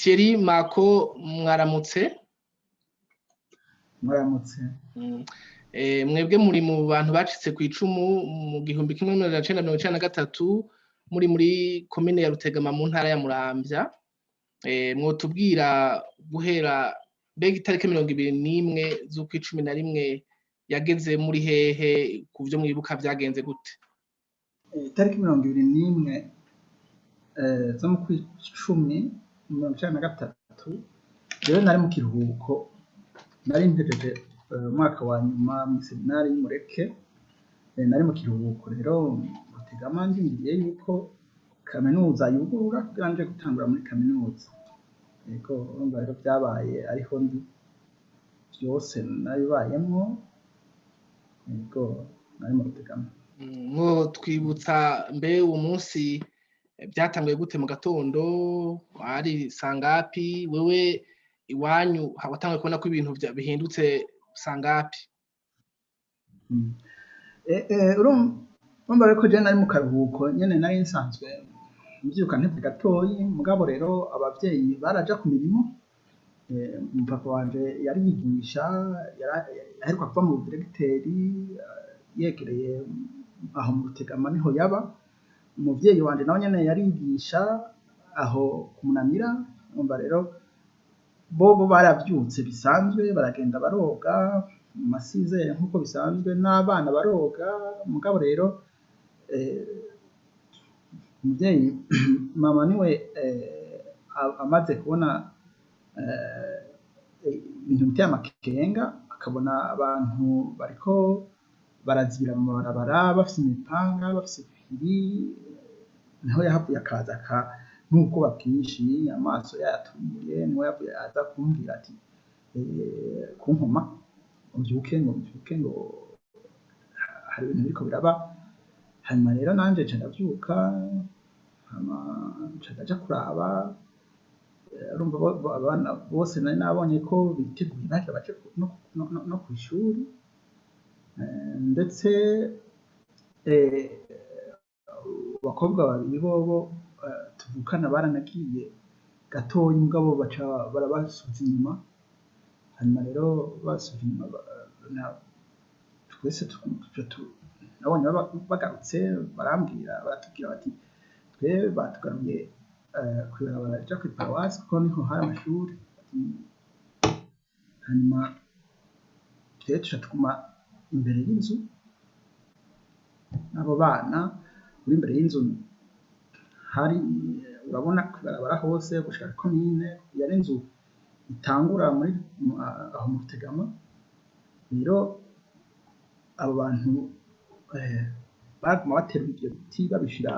Thierry Mako, mwaramutse. Mwaramutse. Mwebwe muri mu bantu bacitse ku icumu mu 1993, muri komine ya Rutegama mu ntara ya Muramvya. Mwotubwira guhera mbega itariki 21 z'ukwa 11 yageze muri hehe, ku vyo mwibuka vyagenze gute? Itariki 21 zo mu kw'icumi 93, jewe nari mu kiruhuko, nari mpejeje umwaka wa nyuma mw'iseminari y'Umureke. Nari mu kiruhuko rero Rutegama, ndindiriye yuko kaminuza yugurura kugira nje gutangura muri kaminuza. Ego, urumva rero vyabaye ariho ndi, vyose nabibayemwo. Ego, nari mu Rutegama. Mwo twibutsa mbe uwo munsi vyatanguye gute? Mu gatondo hari sangapi? Wewe iwanyu watanguye kubona ko ibintu bihindutse sangapi? Urumva rero ko jewe nari mu karuhuko nyene, nari nsanzwe mvyuka ntevye gatoyi, mugabo rero abavyeyi baraja ku mirimo. Papa wanje yariyigisha, yaheruka kuva mu diregiteri yegereye aho mu Rutegama niho yaba. Umuvyeyi wanje nawe nyene yarigisha aho ku Munanira. Urumva rero bobo baravyutse bisanzwe, baragenda baroga mu masizere nk'uko bisanzwe, n'abana baroga. Mugabo rero umuvyeyi mama niwe amaze kubona ibintu biteye amakenga, akabona abantu bariko barazibira mu mabarabara bafise imipanga, bafise ibihiri, niho yahavuye akaza n'ubwoba bwinshi, amaso yayatumbuye. Niho yahavuye aza kumbwira ati kunkoma ngo mvyuke, ngo mvyuke, ngo hari ibintu biriko biraba. Hanyuma rero nanje nca ndavyuka, hama nca ndaja kuraba. Urumva abana bose nari nabonye ko biteguye, bagira baje no kw'ishuri. Ndetse abakobwa babiri bobo tuvukana baranagiye gatoyi, mugabo baca barabasubiza inyuma. Hanyuma rero basubije inyuma, twese nabonye bagarutse, barambwira, baratubwira bati: "Twe batugaruye kw'ibarabara rija kw'iparuwasi, kuko niho hari amashuri." Hanyuma twe tuca tuguma imbere y'inzu n'abo bana. Uri imbere y'inzu hari urabona kw'ibarabara hose gushika komine. Yari inzu itangura muri aho mu Rutegama. Rero abo bantu baguma baterura ivyo biti babishira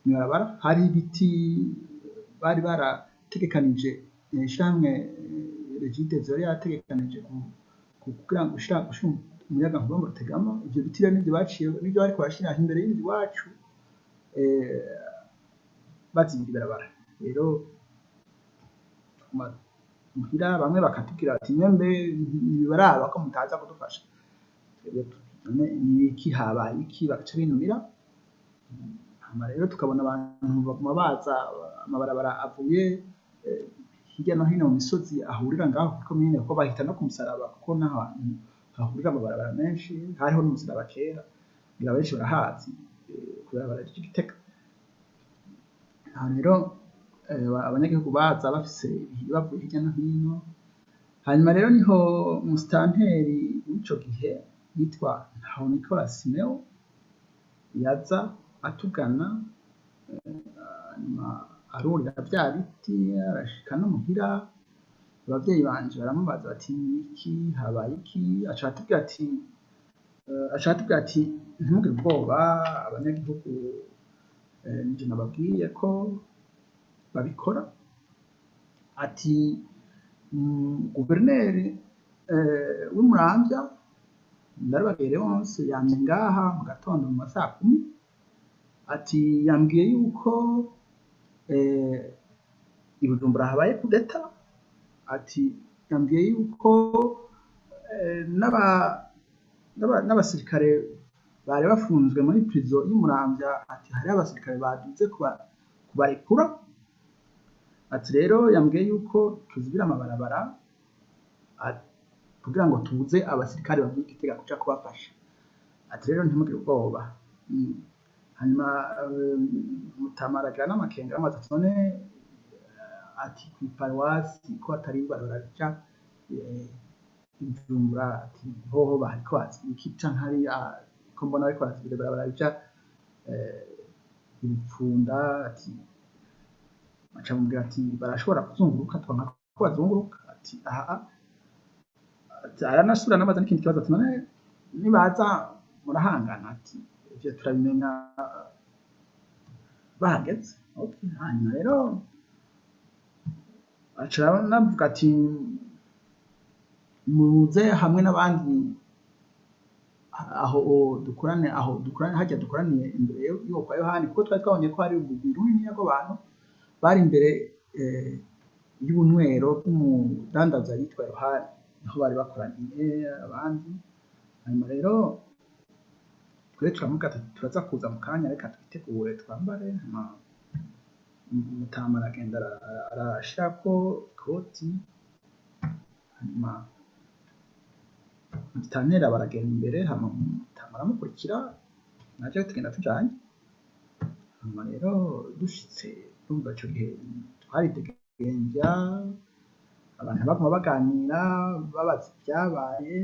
mw'ibarabara. Hari ibiti bari barategekanije, ishirahamwe Regideso yari yarategekanije kugira ngo gushira umuyagankuba mu Rutegama. Ivyo biti rero nivyo baciye, nivyo bariko barashira imbere y'inzu iwacu, bazibira ibarabara. Rero muhira bamwe bakatubwira bati: "Mwembe ntibibaraba ko mutaza kudufasha?" None nibiki? Habaye iki? Bagaca binumira. Hama rero tukabona abantu baguma baza, amabarabara avuye hirya no hino mu misozi ahurira ngaho kuri komine, kuko bahita no ku musaraba, kuko n'ahantu hahurira amabarabara menshi hariho n'umusaraba kera, ngira benshi barahazi, kw'ibarabara ry'i Gitega. Aho rero abanyagihugu baza bafise ibihiri bavuye hirya no hino. Hanyuma rero niho umusitanteri w'ico gihe yitwa Ntahonikora Simeo yaza atugana, hanyuma arurira vya biti, arashika no muhira. Abavyeyi banje baramubaza bati: "Niki? Habaye iki?" Aca aratubwira ati: "Ntimugire ubwoba, abanyagihugu nije nababwiye ko babikora." Ati: "Guverineri w'i Muramvya Ndarubagaye Leonce yamye ngaha mu gatondo mu ma 10:00." Ati: "Yambwiye yuko i Bujumbura habaye kudeta." Ati: "Yambwiye yuko n'abasirikare bari bafunzwe muri prison y'i Muramvya, ati hariho abasirikare baduze kubarekura." Ati rero yambwiye yuko tuzibira amabarabara kugira ngo tubuze abasirikare bavuye i Gitega kuja kubafasha. Ati rero ntimugire ubwoba. Hanyuma Mutama aragira n'amakenga, aramubaza ati none ati kw'iparuwasi ko atari ibarabara rija i Bujumbura, ati hoho bariko baziba iki, canke hariya ko mbona bariko barazibira ibarabara rija i Bupfunda? Ati aca amubwira ati barashobora kuzunguruka, twanka ko bazunguruka. Ati aha ati aranasubira anabaza n'ikindi kibazo, ati none nibaza murahangana? Ati ivyo turabimenya bahageze. Okay. Hanyuma rero aca anavuga ati muze hamwe n'abandi aho dukorane, aho dukorane, hajya dukoraniye imbere y'uwo kwa Yohani, kuko twari twabonye ko hari urugwi runini rw'abantu bari imbere y'ubunywero bw'umudandaza yitwa Yohani, niho bari bakoraniye abandi. Hanyuma rero twe turamuga ati turaza kuza mu kanya, reka twitegure twambare. Hanyuma Mutama aragenda arashirako ikoti, hanyuma Musitanteri baragenda imbere, hama Mutama aramukurikira, naje tugenda tujanye. Hanyuma rero dushitse, urumva ico gihe twaridegemvya, abantu baguma baganira babaza ivyabaye,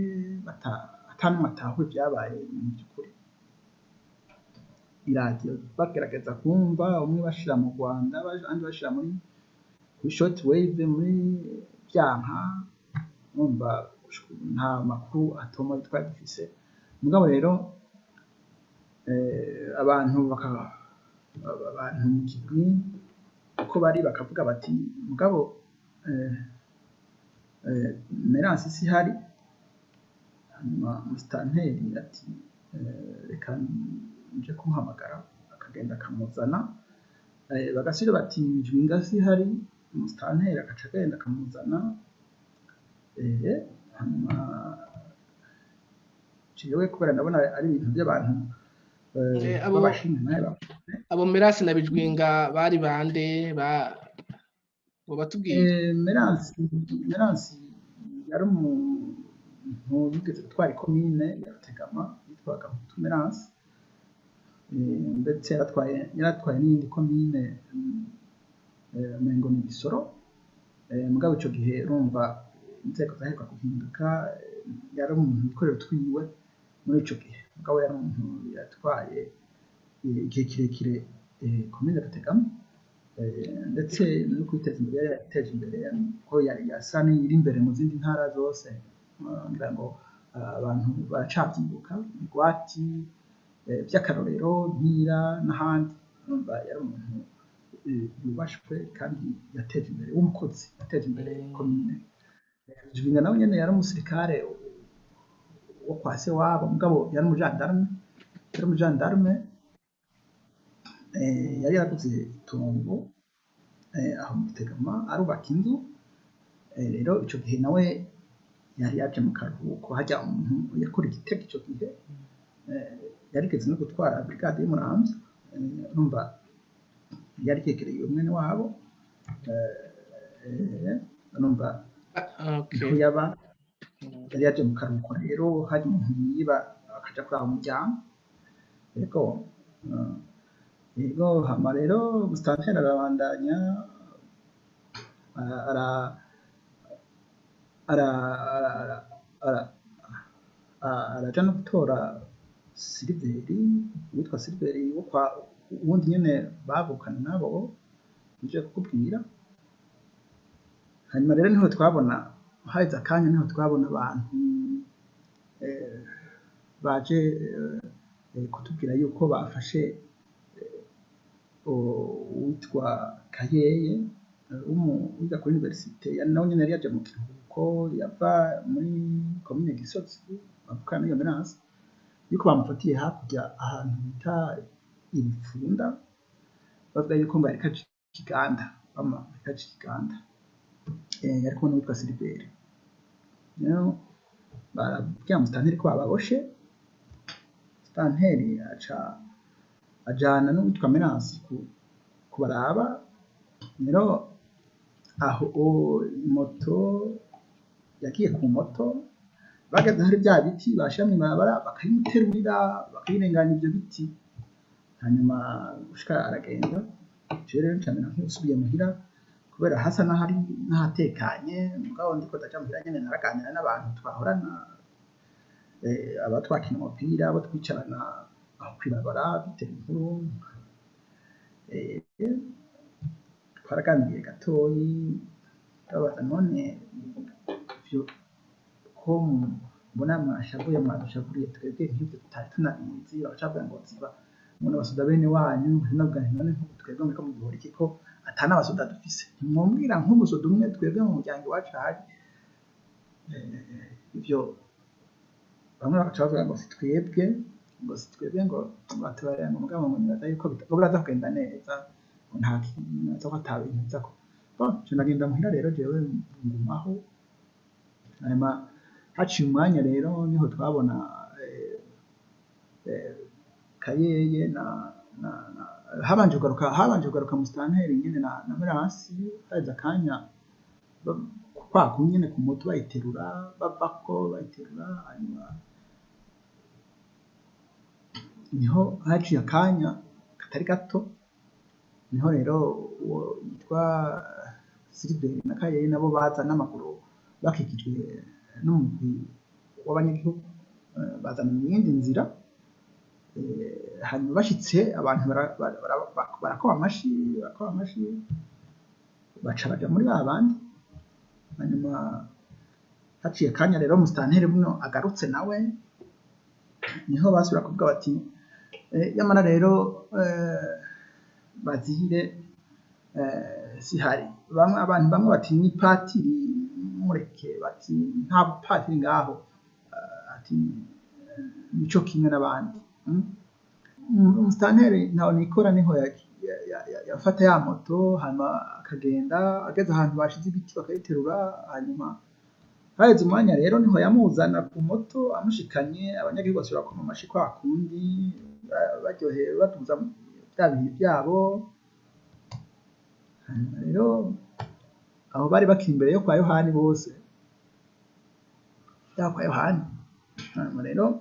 ata n'umwe atahura ivyabaye mu vy'ukuri. Iradiyo bagerageza kumva, umwe bashira mu Rwanda, abandi bashira muri kuri short wave muri vyanka, urumva nta makuru atomoye twari dufise. Mugabo rero abantu abantu mu kigwi uko bari bakavuga bati mugabo Merance sihari. Hanyuma musitanteri ati reka nje kumuhamagara, akagenda akamuzana. Bagasubira bati Jwinga sihari, umusitanteri agaca agenda akamuzana. Hanyuma jewe kubera ndabona ari ibintu by'abantu b'abashinga. Abo Merance na Bijwinga bari bande bo batubwiye? Merance yari umuntu yigeze gutwara ikomine ya Rutegama yitwaga Hutu Merance, ndetse yaratwaye n'iyindi komine umengo ni Gisoro. Mugabo ico gihe urumva inzego zaheruka guhinduka, yari umuntu yikorera utwiwe muri ico gihe, mugabo yari umuntu yatwaye igihe kirekire komine Rutegama, ndetse no kwiteza imbere yari yariteje imbere, kuko yasa n'iyiri imbere mu zindi ntara zose. Ngira ngo abantu baracavyibuka, Migwati vy'akarorero, Mpira n'ahandi. Urumva yari umuntu yubashwe kandi yateje imbere, w'umukozi yateje imbere komine. Jwinga nawe nyene yari umusirikare wo kwa se wabo, mugabo yari umujandarume, yari umujandarume, yari yaraguze itongo aho mu Rutegama, arubaka inzu. Rero ico gihe nawe yari yaje mu karuhuko, harya umuntu yakora igitego ico gihe, yarigeze no gutwara brigade y'Umuramvya, urumva yari yegereye mwene wabo, urumva niho yaba yari yaje mu karuhuko. Rero hari umuntu yiba akaja kuraba umuryango. Yego, yego. Hama rero musitanteri arabandanya ara ara ara araja no gutora Siliveri, uwitwa Siliveri wo kwa uwundi nyene bavukana nabo nje kukubwira. Hanyuma rero niho twabona haheze akanya, niho twabona abantu baje kutubwira yuko bafashe uwitwa Kayeye wiga kuri universite, nawe nyene yari yaje mu kiruhuko, yava muri komine Gisozi, bavukana n'iyo Merance, yuko bamufatiye hakurya ahantu bita Ibipfunda, bavuga yuko ngo yariko aca ikiganda, yariko aca ikiganda, yari kumwe n'uwitwa Siliveri. Rero barabwira musitanteri ko bababoshe, musitanteri aca ajana n'uwitwa Merance kubaraba. Rero Aho moto yagiye ku moto, bageze hari bya biti bashira mw'ibarabara bakayimuterurira, bakayirenganya ivyo biti, hanyuma gushika aragenda. Jewe rero nca mera nk'uwusubiye muhira kubera hasa n'ahari n'ahatekanye, mugabo ndiko ndaja muhira nyene naraganira n'abantu twahorana, aba twakina umupira, abo twicarana aho kw'ibarabara dutera inkuru, twaraganiriye gatoyi, ndababaza none ivyo ko mbona mwashavuye mwadushavuriye twebwe nk'ivyo tutari tunabizi, bagaca bavuga ngo ziba ngo n'abasoda bene wanyu, nkavuga nti none nk'ubu twebwe muriko muduhora iki ko ata n'abasoda dufise, ntimwombwira nk'umusoda umwe twebwe mu muryango iwacu ahari. Ivyo bamwe bagaca bavuga ngo si twebwe, ngo si twebwe, ngo batubarira ngo mugabo ngo nibaza yuko ngo biraza kugenda neza, ngo nta nibaza ko ata bintu biza ko. Bon, nca ndagenda muhira rero jewe ngumaho, hanyuma haciye umwanya rero niho twabona Kayeye na habanje kugaruka musitanteri nyene na Meransi, haheze akanya kwa kumwe nyene ku moto bayiterura, bavako bayiterura, hanyuma niho haciye akanya katari gato, niho rero uwo yitwa Siliveri na Kayeye nabo baza n'amaguru bakikijwe n'umugwi w'abanyagihugu, bazana mu yindi nzira, hanyuma bashitse abantu barakoma amashi, barakoma amashi, baca baja muri ba bandi. Hanyuma haciye akanya rero musitanteri buno agarutse nawe, niho basubira kuvuga bati yamara rero Bazire sihari, bamwe abantu bamwe bati ni patiri mureke, bati nta patiri ngaho, ati nico kimwe n'abandi. Umusitanteri ntaho nikora niho yafata ya moto, hanyuma akagenda ageze ahantu bashize ibiti bakayiterura, hanyuma haheze umwanya rero niho yamuzana ku moto amushikanye, abanyagihugu basubira gukoma amashi kwa kundi, baryohewe baduza vya bihe vyabo. Hanyuma rero aho bari bakiri imbere yo kwa Yohani bose, ya kwa Yohani. Hanyuma rero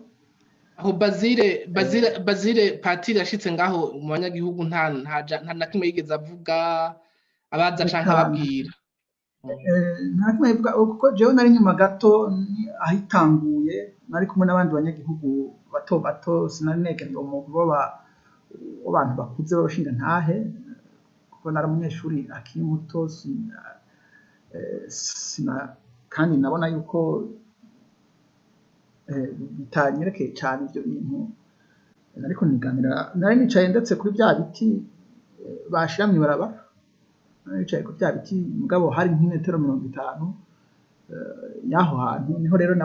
aho Bazire patiri yashitse ngaho mu banyagihugu nta na kimwe yigeze avuga abaza canke ababwira. Nta kimwe avuga, kuko jewe nari inyuma gato ahitanguye, nari kumwe n'abandi banyagihugu bato bato, sinari negereye umugwi w'abantu bakuze b'abashingantahe, kuko nari umunyeshuri akiri muto, kandi nabona yuko bitanyerekeye cane ivyo bintu. Nariko niganira, nari nicaye ndetse kuri vya biti bashira mw'ibarabara, nari nicaye kuri vya biti, mugabo hari nk'imetero 50 y'aho hantu. Niho rero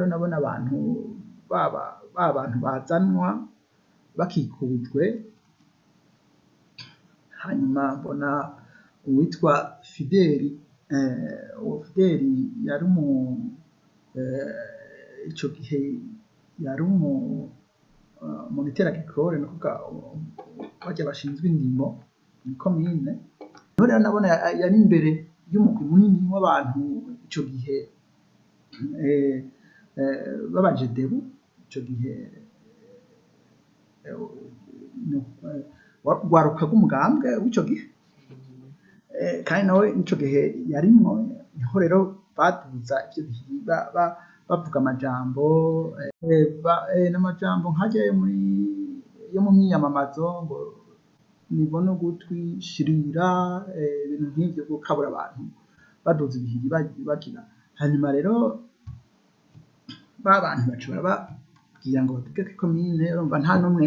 nabona abantu ba bantu bazanwa bakikujwe, hanyuma mbona uwitwa Fideli, uwo Fideli yari ico gihe yari moniteur agricole, ni ukuvuga barya bashinzwe indimo mw'ikomine. Niho rero nabona yari imbere y'umugwi munini w'abantu ico gihe b'abajedebu, ico gihe rwaruka rw'umugambwe w'ico gihe, kandi nawe ico gihe yarimwo. Niho rero baduza ivyo bihe bavuga amajambo, n'amajambo nkarya yo mu myiyamamazo, ngo nibone ugutwi shirira, ibintu nk'ivyo gukabura abantu baduza ibihiri bagira. Hanyuma rero ba bantu baca barababwira ngo baduge kw'ikomine, urumva nta n'umwe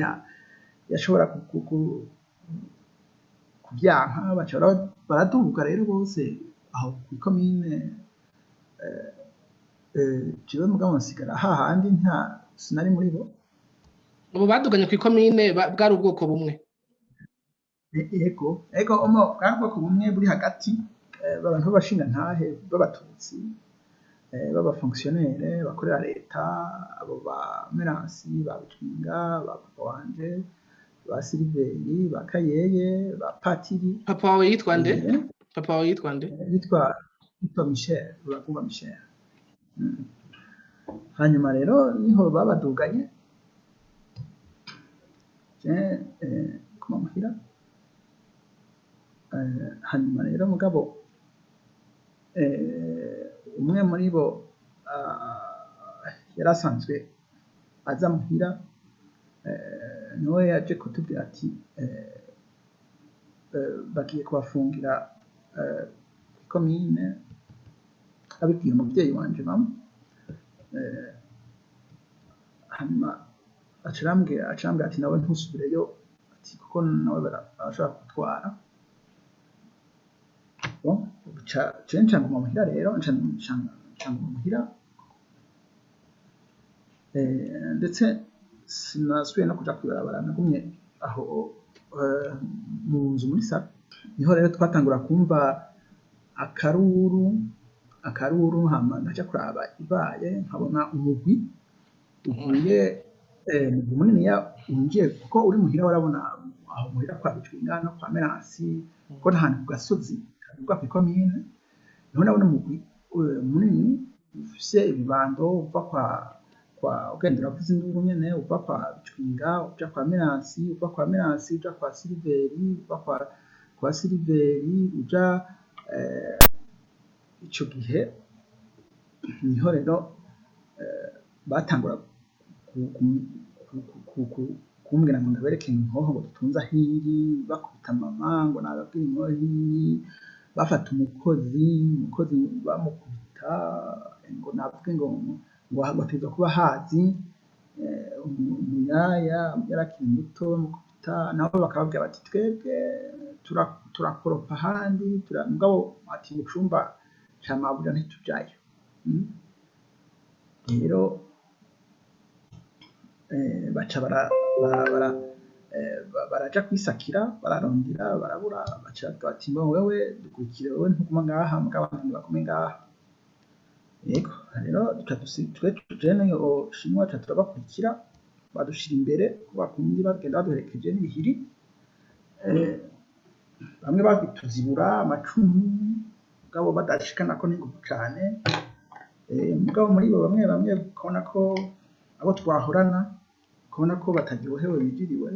yashobora kuvyanka, baca baraduga rero bose aho kw'ikomine. Jewe mugabo nsigara hahandi, nta sinari muri bo. Ubu baduganye kw'ikomine bwari ubwoko bumwe. Ego, ego, bwari ubwoko bumwe buri hagati, abantu b'abashingantahe b'abatutsi, b'abafonctionnaire bakorera leta, abo ba Meransi, ba Bitwinga, ba papa wanje, ba Siliveri, ba Kayeye, ba Patiri. Papa wawe yitwa nde? Papa wawe yitwa nde? Yitwa Michel Ruragumba Michel. Hanyuma rero niho babaduganye, je kuma muhira. Hanyuma rero mugabo umwe muri bo yari asanzwe aza muhira, niwe yaje kutubwira ati bagiye kubafungira kw'ikomine, abibwiye umuvyeyi wanje mama. Hanyuma aca arambwira ati nawe ntusubireyo, ati kuko nawe barashobora kugutwara. Bon, je nca nguma muhira rero, nca nguma muhira. Ndetse sinasubiye no kuja kw'ibarabara, nagumye aho mu nzu muri salo. Niho rero twatangura kumva akaruru, hama ndaja kuraba ibaye, nkabona umugwi uvuye, umugwi muniniya winjiye, kuko uri muhira warabona aho muhira kwa Bicwinga no kwa Meransi, kuko n'ahantu ku gasozi kaduga kw'ikomine. Niho nabona umugwi munini ufise ibibando, uva kwa ugenda uravuza induru nyene, uva kwa Bicwinga uja kwa Meransi, uva kwa Meransi uja kwa Siliveri, uva kwa Siliveri uja ico gihe niho rero batangura kumbwira ngo ndabereke inkoho ngo dutunze ahiri, bakubita mama ngo nababwire inkoho iri, bafata umukozi bamukubita ngo navuge ngo ategerezwa kuba ahazi, umuyaya yarakiri muto bamukubita, nabo bakababwira bati twebwe turakoropa ahandi, mugabo ati mu cumba ca mabuja ntitujayo. Rero baca baraja kwisakira, bararondera, barabura, baca bavuga bati mbo wewe dukurikire, wewe ntuguma ngaha, mugabo abandi bagume ngaha. Yego rero duca twe tuje niyo Shinwa duca turabakurikira, badushira imbere ko bakundi bagenda baduherekeje n'ibihiri. Bamwe batuzibura amacumu, mugabo badashikanako n'inguvu cane. Mugabo muri bo bamwe bamwe ukabona ko abo twahorana, ukabona ko bataryohewe bijiriwe,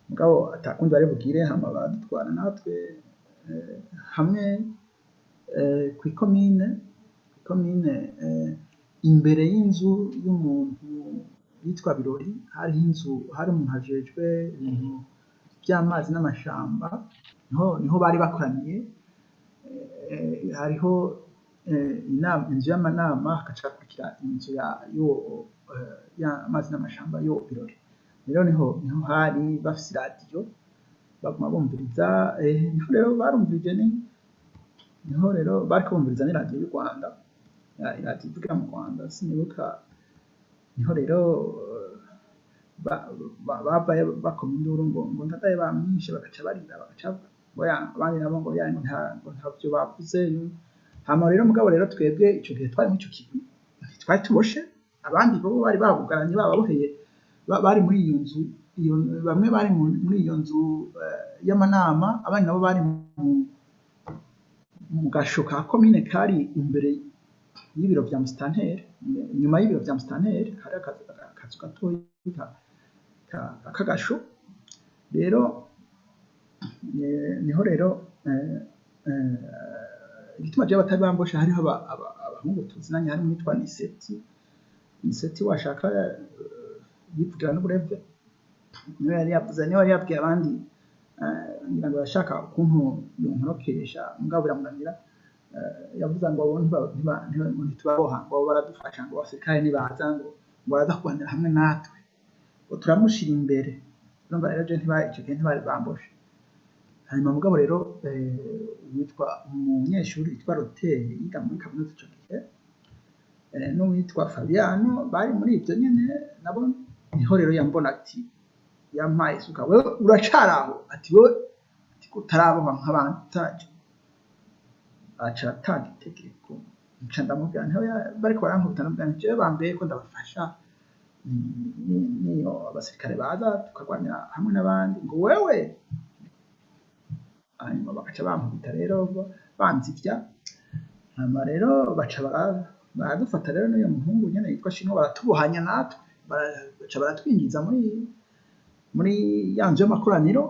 mugabo atakundi bari bugire, hama baradutwara natwe hamwe kw'ikomine, imbere y'inzu y'umuntu yitwa Birori, hariho inzu, hari umuntu ajejwe ibintu vy'amazi n'amashamba, niho bari bakoraniye. Hariho inzu y'amanama, hagaca hakurikira inzu y'amazi n'amashamba y'uwo Birori. Rero niho hari bafise iradiyo baguma bumviriza, niho rero barumvirije, niho rero bariko bumviriza n'iradiyo y'u Rwanda, iradiyo ivugira mu Rwanda sinibuka. Niho rero bavayo bakoma induru ngo ndadaye bamwishe, bagaca barira, bagaca abandi nabo ngo ya ngo ntavyo bavuze. Hama rero mugabo rero twebwe ico gihe twari muri ico kigwi ntitwari tuboshe, abandi bo bari babugaranye bababoheye, bari muri iyo nzu, bamwe bari muri iyo nzu y'amanama, abandi nabo bari mu gasho ka komine kari imbere y'ibiro vya musitanteri, inyuma y'ibiro vya musitanteri hari akazu gatoyi k'agasho. Rero niho rero igituma jewe batari bamboshe, hariho abahungu tuzinanye, harimwo uwitwa Niseti washaka yivugira n'ubureve, niwe yari yavuze, niwe yari yabwiye abandi, ngira ngo yashaka ukuntu yonkorokesha, mugabo biramunanira. Yavuze ngo abo ntitubaboha, ngo abo baradufasha, ngo abasirikare nibaza ngo baraza kurwanira hamwe natwe, ngo turamushira imbere. Urumva rero je ico gihe ntibari bamboshe. Hanyuma mugabo rero witwa umunyeshuri witwa Roteri yiga muri kaminuza ico gihe, n'uwitwa Fabiano bari muri ivyo nyene nabo. Niho rero yambona ati yampaye isuka, wewe uracaraho, ati wewe ati utaraboha nk'abandi utaraja. Aca atanga itegeko, nca ndamubwira nti bariko barankubita, ndamubwira nti jewe bambwiye ko ndabafasha, niyo abasirikare baza tukarwanira hamwe n'abandi, ngo wewe Hanyuma bagaca bankubita rero banzivya. Hanyuma rero baca baradufata rero n'uyo muhungu nyene yitwa Shinwa, baratubohanya natwe, baca baratwinjiza muri ya nzu y'amakoraniro.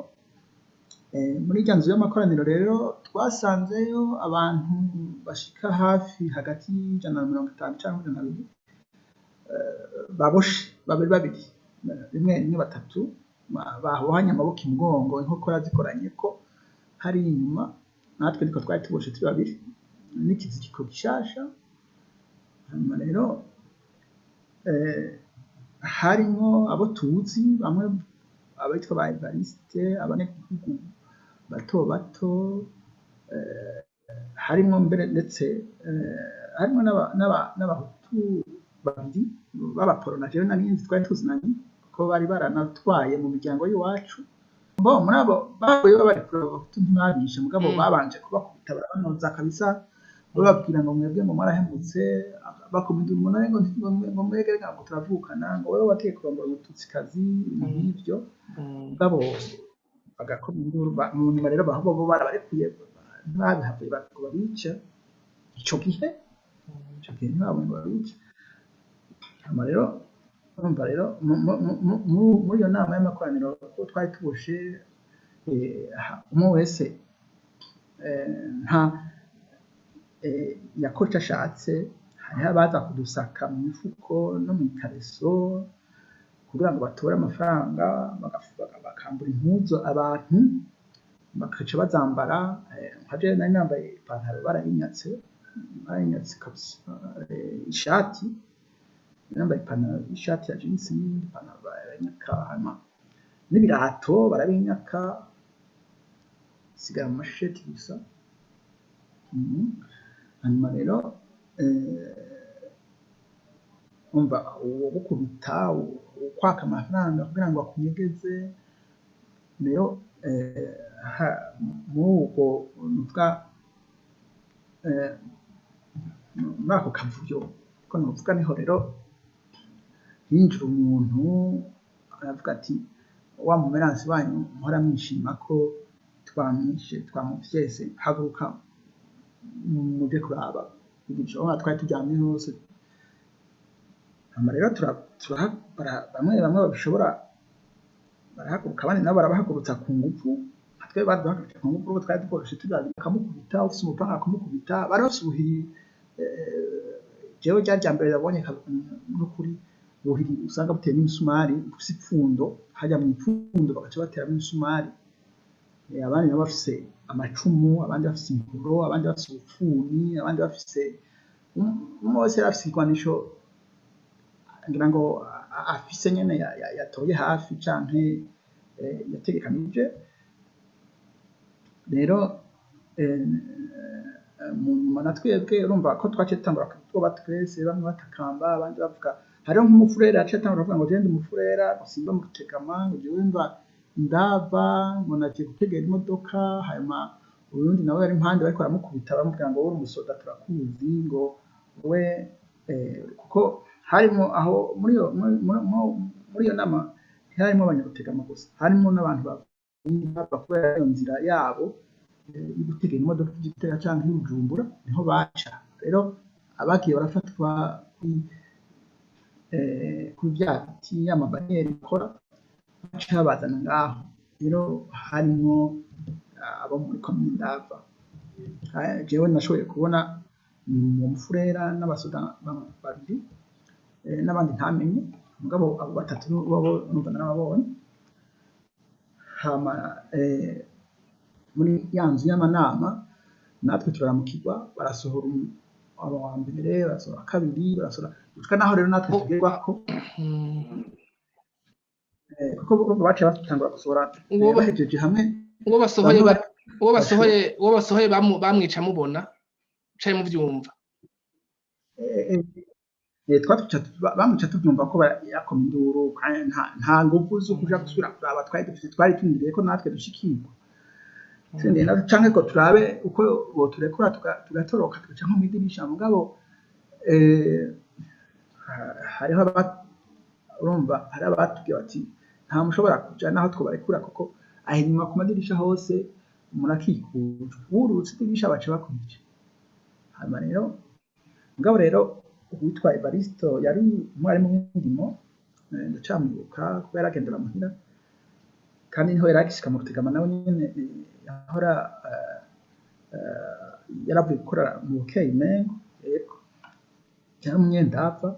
Muri rya nzu y'amakoraniro rero twasanzeyo abantu bashika hafi hagati y'150 canke 200, baboshe babiri babiri, rimwe rimwe batatu, babohanye amaboko imugongo, inkokora zikoranyeko hari inyuma. Natwe niko twari tuboshe turi babiri n'ikiziriko gishasha. Hanyuma rero harimwo abo tuzi bamwe, abitwa ba Evariste, abanyagihugu bato bato, harimwo mbere ndetse harimwo n'abahutu babiri b'abaporona jewe nari nzi, twari tuzinanye kuko bari baranatwaye mu miryango y'iwacu. Bo muri abo bavuye babarekura, abahutu ntibabishe, mugabo babanje kubakubita barabanoza kabisa, bababwira ngo mwebwe ngo mwarahemutse, bakoma induru ngo none ngo mwebwe ngo turavukana, ngo wewe wagiye kurongora umututsikazi, ibintu nk'ivyo. Mugabo bagakoma induru, mu nyuma rero bo barabarekuye, ntibabihavuye ngo babice ico gihe. Ico gihe ntibabonye ngo babice. Hama rero urumva rero muri iyo nama y'amakoraniro ko twari tuboshe, umwe wese nta yakora ico ashatse. Hariho abaza kudusaka mu mifuko no mw'ikareso kugira ngo batore amafaranga, bakambura impuzu abantu bakaca bazambara. Nka jewe nari nambaye ipantaro, barayinyatse, barayinyatse kabisa, ishati, nambaye ipantaro y'ishati ya jeans n'iyindi pantaro barayinyaka, hanyuma n'ibirato barabinyaka, nsigara mu masheti gusa. Hanyuma rero umva uwogukubita, ukwaka amafaranga kugira ngo akunyegeze. Rero muri ubwo nuvuga muri ako kavuyo ko novuga, niho rero hinjira umuntu aravuga ati: "Wa mumeransi wanyu muhora mwishima ko twamwishe, twamufyese, haguruka muje kuraba igico." Twari turyamye hose. Hama rero bamwe bamwe babishobora barahaguruka, abandi nabo barabahagurutsa ku ngufu. Twe baduhagurutse ku ngufu, twari dukoresheje turi babiri, bakamukubita, ufise umupanga akamukubita, bari bafise ubuhiri. Jewe rya ryambere nabonye n'ukuri ubuhiri usanga buteye n'imisumari, bufise ipfundo harya mw'ipfundo bagaca bateramwo imisumari. Abandi nabo bafise amacumu, abandi bafise imihoro, abandi bafise ubufuni, abandi bafise, umwe wese yari afise igwanisho ngira ngo afise nyene yatoye hafi canke yategekanije. Rero mu nyuma na twebwe urumva ko twaciye dutangura ubwoba twese, bamwe batakamba, abandi bavuga. Hariho nk'umufurera yaciye atangura kuvuga ngo jewe ndi umufurera, ngo simba mu Rutegama, ngo jewe mba Ndava, ngo nagiye gutegera imodoka. Hanyuma uyundi nawe yari impande bariko baramukubita, bamubwira ngo wowe uri umusoda turakuzi, ngo we kuko harimo aho muri iyo nama ntiharimo abanyarutegama gusa, harimo n'abantu bava kubera iyo nzira yabo yo gutegera imodoka ija Gitega canke i Bujumbura niho baca. Rero abagiye barafatwa kuri vya biti y'amabariyeri bakora, baca babazana ngaho. Rero harimwo abo muri komine Ndava. Jewe nashoboye kubona mu mufurera n'abasoda babiri n'abandi ntamenye, mugabo abo batatu bobo numva narababonye. Hama muri ya nzu y'amanama natwe turaramukirwa, barasohora abo wa mbere, barasohora kabiri, barasohora gushika naho rero natwe tugerwako, kuko urumva baciye batangura gusohora bahejeje hamwe. Uwo basohoye, uwo basohoye bamwica mubona canke muvyumva? Bamwica tuvyumva ko yakoma induru, kandi nta nguvu zo kuja gusubira kuraba twari dufise, twari turindiriye ko natwe dushikirwa, turindiriye natwe canke ko turabe uko boturekura tugatoroka tugaca nko mw'idirisha. Mugabo hariho urumva hari abatubwiye bati nta mushobora kuja naho twobarekura, kuko aho inyuma ku madirisha hose Murakikujwe, wururutse idirisha baca bakwica. Hanyuma rero, mugabo rero uwitwa Evaristo yari umwarimu w'indimo, ndacamwibuka kuko yaragendera muhira, kandi niho yari agishika mu Rutegama nawe nyene, yahora yaravuye gukora mu Bukeye umengo, yego, yari umunyendava,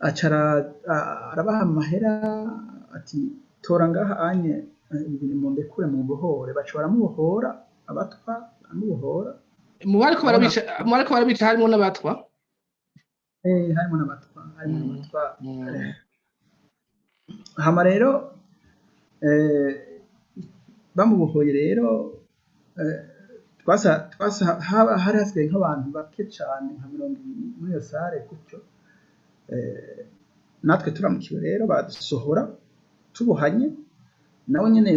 aca arabaha amahera ati: "Tora ngaha anye bibiri mundekure mumbohore." Baca baramubohora, abatwa baramubohora. Mu bariko barabica, mu bariko barabica harimwo n'abatwa? Harimo n'abatwa, harimo n'abatwa. Hama rero bamubohoye rero, twasa haba hari hasigaye nk'abantu bake cane, nka 20 muri iyo salle gutyo. Natwe turamukiwe rero badusohora tubohanye, nawe nyene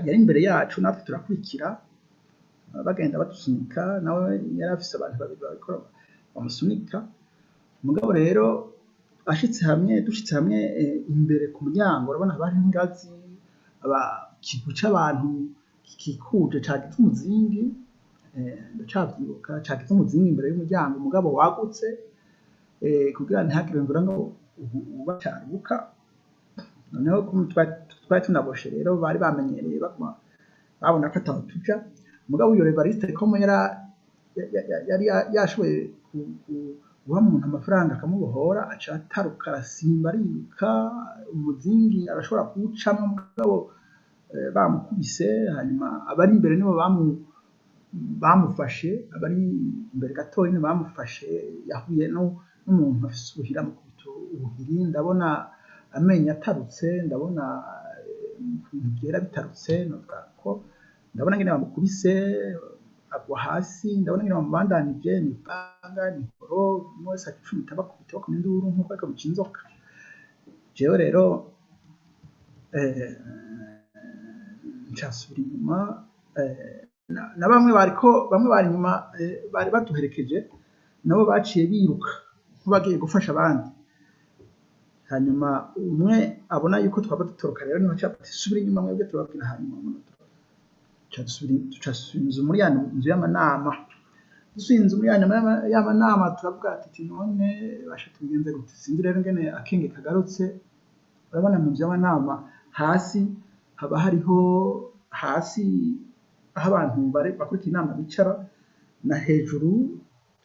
yari imbere yacu, natwe turakurikira, bagenda badusunika, nawe yari afise abantu babiri babikora bamusunika. Mugabo rero ashitse hamwe, dushitse hamwe imbere ku muryango, urabona haba hariho ingazi, aba ikigwi c'abantu gikikuje cagize umuzingi, ndacavyibuka, cagize umuzingi imbere y'umuryango, mugabo wagutse, kugira ntihagire ngira ngo ubacaruka. Noneho twari tunaboshe rero, bari bamenyereye, baguma babona ko ataho tuja. Mugabo uyo Evariste ko yari yashoboye guha umuntu amafaranga akamubohora, aca ataruka, arasimba, ariruka umuzingi, arashobora kuwucamwo, mugabo bamukubise. Hanyuma abari imbere nibo bamufashe, abari imbere gatoya nibo bamufashe. Yahuye n'umuntu afise ubuhiri, amukubita ubuhiri, ndabona amenyo atarutse, ndabona ibintu vyera bitarutse, novuga ko ndabona ngene bamukubise agwa hasi, ndabona ngene bamubandanije n'ipanga n'ihoro, umwe wese acumita, bakubita, bakoma induru nkuko bariko bica inzoka. Jewe rero nca nsubira inyuma, na bamwe bariko, bamwe bari inyuma, bari baduherekeje, nabo baciye biruka nk'abagiye gufasha abandi. Hanyuma umwe abona yuko twaba dutoroka rero, niho aca ati: "Subira inyuma mwebwe, turababwira." Hanyuma duca dusubira inzu muri ya nzu y'amanama. Dusubiye inzu muri ya y'amanama, turavuga ati: "None basha tubigenze gute?" Sinzi rero ingene akenge kagarutse. Urabona mu nzu y'amanama hasi haba hariho hasi aho abantu bakurikira inama bicara, na hejuru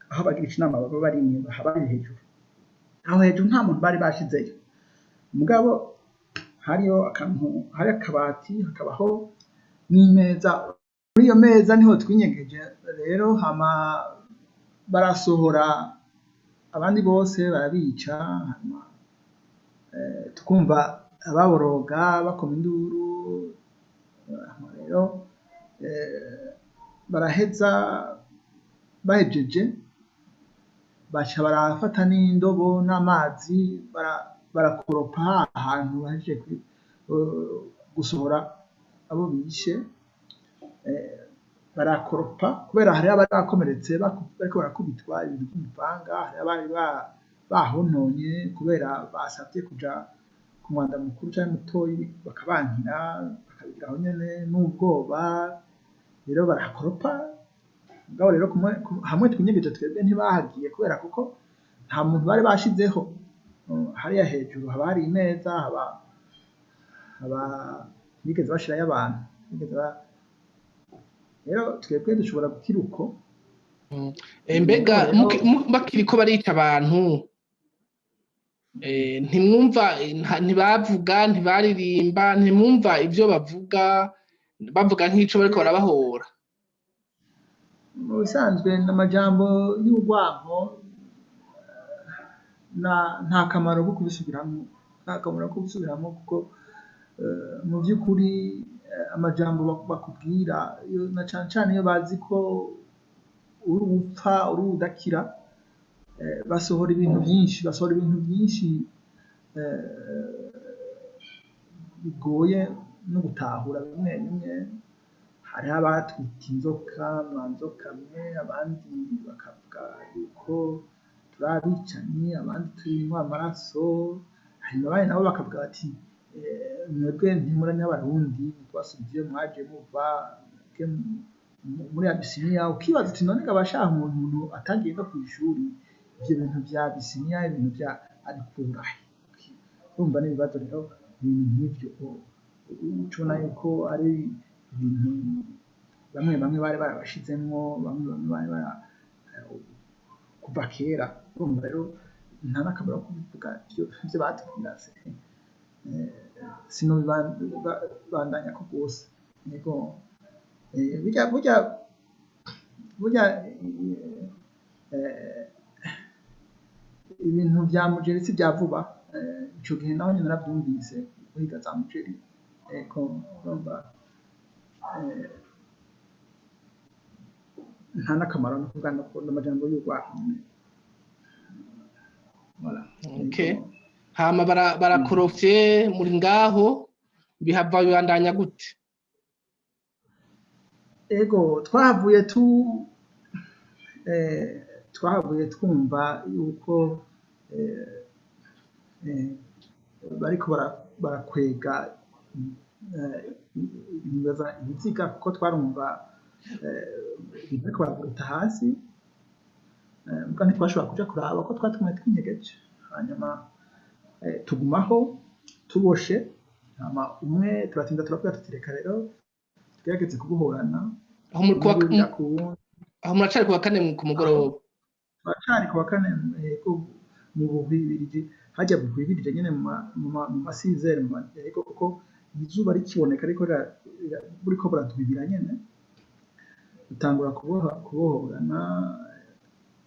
aho abagirisha inama baba bari, haba hari hejuru. Aho hejuru nta muntu bari bashizeyo, mugabo hariyo akantu, hari akabati, hakabaho n'imeza. Muri iyo meza niho twinyegeje rero. Hama barasohora abandi bose barabica, hanyuma tukumva ababoroga bakoma induru. Hama rero baraheza, bahejeje baca barafata n'indobo n'amazi, barakoropa ahantu bahejeje gusohora abo bishe, barakoropa kubera hariho abari bakomeretse bariko barakubitwa ibintu vy'imipanga, hariho abari bahononye kubera basavye kuja ku mwanda mukuru canke mutoyi bakabankira, bakabigira aho nyene n'ubwoba. Rero barakoropa. Mugabo rero hamwe twinyegeje twebwe ntibahagiye, kubera kuko nta muntu bari bashizeho. Hariya hejuru haba hari imeza, haba ntibigeze bashirayo abantu. Rero twebwe dushobora gukira uko. Mbega bakiriko barica abantu, ntimwumva, ntibavuga, ntibaririmba, ntimwumva ivyo bavuga, bavuga nk'ico bariko barabahora? Mu bisanzwe n'amajambo y'urwanko, nta kamaro ko kubisubiramwo, nta kamaro ko kubisubiramwo, kuko mu vy'ukuri amajambo bakubwira, na cane cane iyo bazi ko uri upfa uri udakira, basohora ibintu vyinshi, basohora ibintu vyinshi bigoye no gutahura bimwe bimwe. Hariho abatwita inzoka, mwa nzoka mwe, abandi bakavuga yuko turi abicanyi, abandi tunywa amaraso, hanyuma abandi nabo bakavuga bati Mwebwe ntimuri n'Abarundi, twasubije iyo mwaje muva, mwebwe muri Abisiniya. Ukibaza uti none ga bashaka umuntu atagiye no kw'ishuri, ivyo bintu vya Abisiniya, ibintu vya abikurahe? Urumva n'ibibazo rero, ibintu nk'ivyo uca ubona yuko ari ibintu bamwe bamwe bari barabashizemwo, bamwe bamwe bari bara kuva kera. Urumva rero nta n'akamaro ko kubivuga ivyo batubwira, sinobibandanyako rwose. Yego, burya burya burya ibintu vya mujeri si vya vuba. Ico gihe naho nyene naravyumvise, guhiga za mujeri. Ego, urumva nta n'akamaro no kuvuga n'amajambo y'urwanko nyene. Voilà. Okay. Yego. Hama barakorofye muri ngaho, bihava bibandanya gute? Ego, twahavuye twumva yuko bariko barakwega nibaza ibiziga, kuko twarumva ibintu bariko barakubita hasi, muga ntitwashobora kuja kuraba ko twari twinyegeje. Hanyuma tugumaho tuboshe, hama umwe turatinda turavuga tuti reka rero tugerageze kubohorana. Aho muri kuwa Umwe yurira ku wundi. Aho muracari kuwa kane ku mugoroba? Turacari kuwa kane, yego, mu buhwibirije, harya buhwibirije nyene, mu masizere, yego, kuko izuba rikiboneka ariko buriko buradwibira nyene, dutangura kubohorana,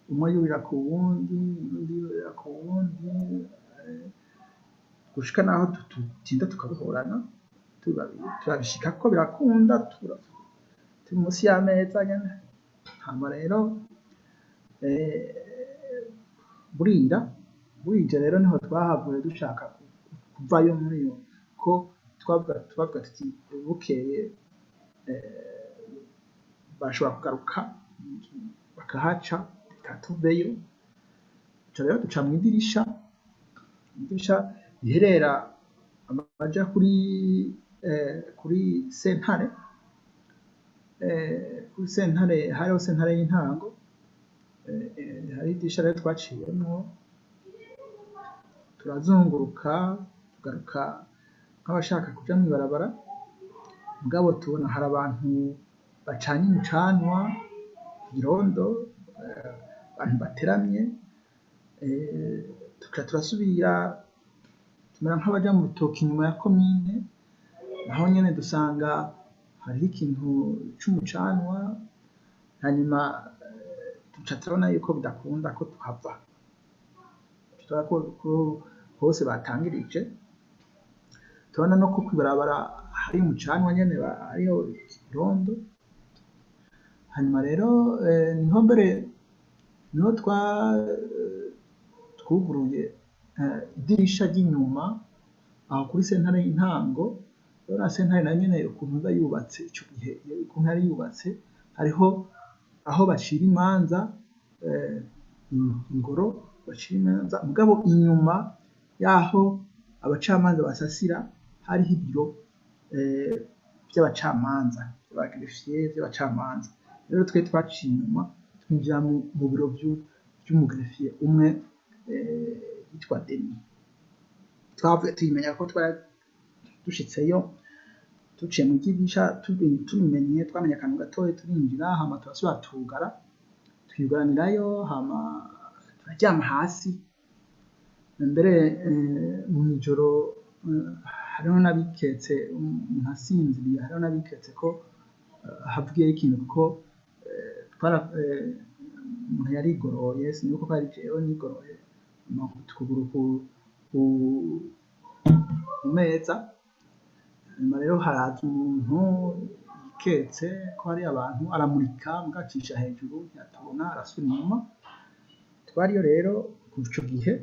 umwe yurira ku wundi, uwundi yurira ku wundi, gushika naho tutinda tukabohorana turi babiri, turabishikako birakunda, turi munsi y'ameza nyene. Hama rero burira burije rero, niho twahavuye dushaka kuvayo muri iyo, ko twavuga tuti bukeye bashobora kugaruka bakahaca, reka tuveyo. Duca rero duca mw'idirisha, idirisha riherera amaja kuri sentare, kuri sentare hariho sentare y'intango. Hari idirisha rero twaciyemwo, turazunguruka, tugaruka nk'abashaka kuja mw'ibarabara, mugabo tubona hari abantu bacanye umucanwa kw'irondo, abantu bateramye, tuca turasubira tumera nk'abaja mu rutoki inyuma ya komine, naho nyene dusanga hariho ikintu c'umucanwa. Hanyuma duca turabona yuko bidakunda ko tuhava, turabona ko hose batangirije, turabona no ko kw'ibarabara hari umucanwa nyene, hariho irondo. Hanyuma rero niho mbere niho twuguruye idirisha ry'inyuma aho kuri sentare y'intango. Urabona sentare nayo nyene ukuntu iba yubatse ico gihe, ukuntu yari yubatse, hariho aho bacira imanza, ingoro bacira imanza, mugabo inyuma yaho abacamanza basasira hariho ibiro vy'abacamanza, vy'abagreffier, vy'abacamanza. Rero twe twaciye inyuma, twinjira mu biro vy'umugreffier umwe yitwa Denis. Twavuye tubimenya ko twari dushitseyo duciye mu idirisha, tubimenye, twamenye akantu gatoya, turinjira, hama turasubira turugara, twugaranirayo, hama turaryama hasi. Mbere mw'ijoro hariho n'abiketse, umuntu asinziriye, hariho n'abiketse ko havugiyeyo ikintu, kuko umuntu yarigoroye, sinibuka ko ari jewe nigoroye nkubita ukuguru ku meza. Hanyuma rero haraza umuntu yiketse ko hari abantu, aramurika mugabo acisha hejuru, ntiyatubona, arasubira inyuma. Twariyo rero kuva ico gihe,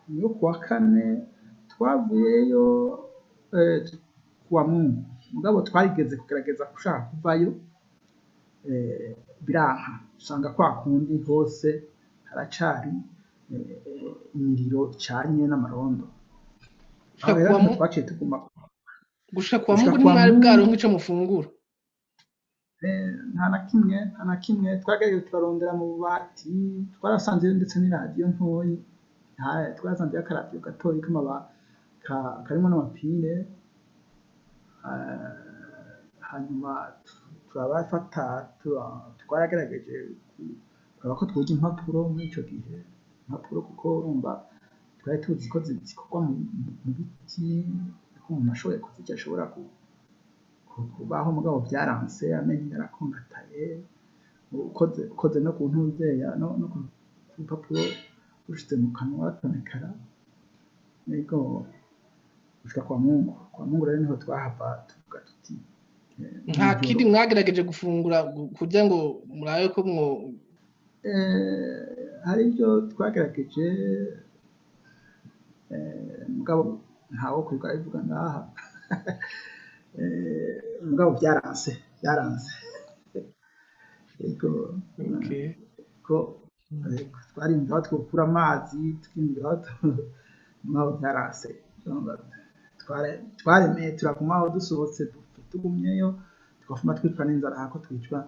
niyo kuwa kane twavuyeyo, kuwa Mungu, mugabo twarigeze kugerageza gushaka kuvayo, biranka, usanga kwa kundi hose haracari imiriro icanye n'amarondo. Aho rero niho twaciye tuguma gushika kuwa gushika Mungu kuwa ntimwari Mungu. bwaronke ico mufungura? Nta na kimwe, nta na kimwe. Twagerageje turarondera mu bubati, twarasanzeyo ndetse n'iradiyo ntoyi, twarasanzeyo akaradiyo gatoyi karimwo n'amapine, hanyuma turabafata, twaragerageje kuraba ko twoja impapuro muri ico gihe, impapuro kuko urumva twari tuzi ko zikorwa mu biti, ko umuntu ashoboye kuzirya ashobora kubaho, mugabo vyaranse, amenyo yarakongataye, ukoze no ku ntuzeya no ku rupapuro rushize mu kanwa watonekara. Ego, gushika kwa Mungu. Kwa Mungu rero niho twahava tuvuga tuti nta mw'ijoro. Kindi mwagerageje gufungura kugira ngo murabe ko mwo Hari ibyo twagerageje, mugabo ntawo kwirirwa arabivuga ngaha. Mugabo vyaranse, vyaranse. Ego, ko twarinze aho twokura amazi, twiyumvira aho mugabo vyaranse. Twaremeye turagumaho, dusohotse tugumyeyo tugafuma twicwa n'inzara hako twicwa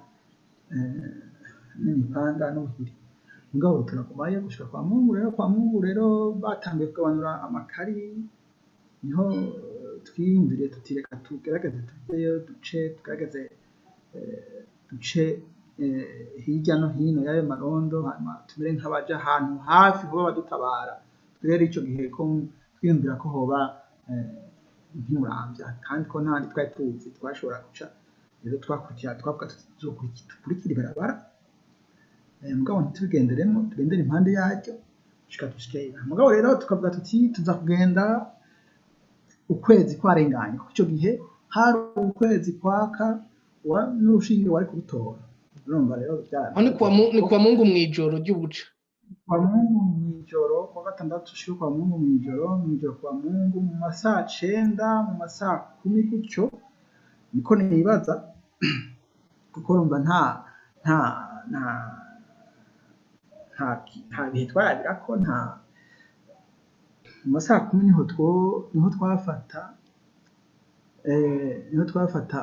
n'imipanga n'ubuhiri. Mugabo turagumayo gushika kwa Mungu. Rero kwa Mungu rero batanguye kugabanura amakari, niho twiyumviriye tuti reka tugerageze tuveyo, duce tugerageze duce hirya no hino y'ayo marondo, hanyuma tumere nk'abaja ahantu hafi hoba badutabara. Rero ico gihe ko twiyumvira ko hoba nk'imuramvya, kandi ko ntahandi twari tuzi twashobora guca. Rero twakurikira, twavuga tuti dukurikire ibarabara, mugabo ntitubigenderemo, tugendere impande yaryo gushika dushikeyo. Mugabo rero tukavuga tuti tuza kugenda ukwezi kwarenganye, kuko ico gihe hari ukwezi kwaka, n'urushinge wari kurutora. Urumva rero Aho ni kuwa Mungu mw'ijoro ry'ubuca. Kwa Mungu mw'ijoro, kuwa gatandatu ushika kwa Mungu mw'ijoro, mw'ijoro kwa Mungu mu masaha 9, mu masaha 10 gutyo, niko nibaza, kuko urumva nta bihe twarabirako, nta mu masaha 10 niho twafata, niho twafata,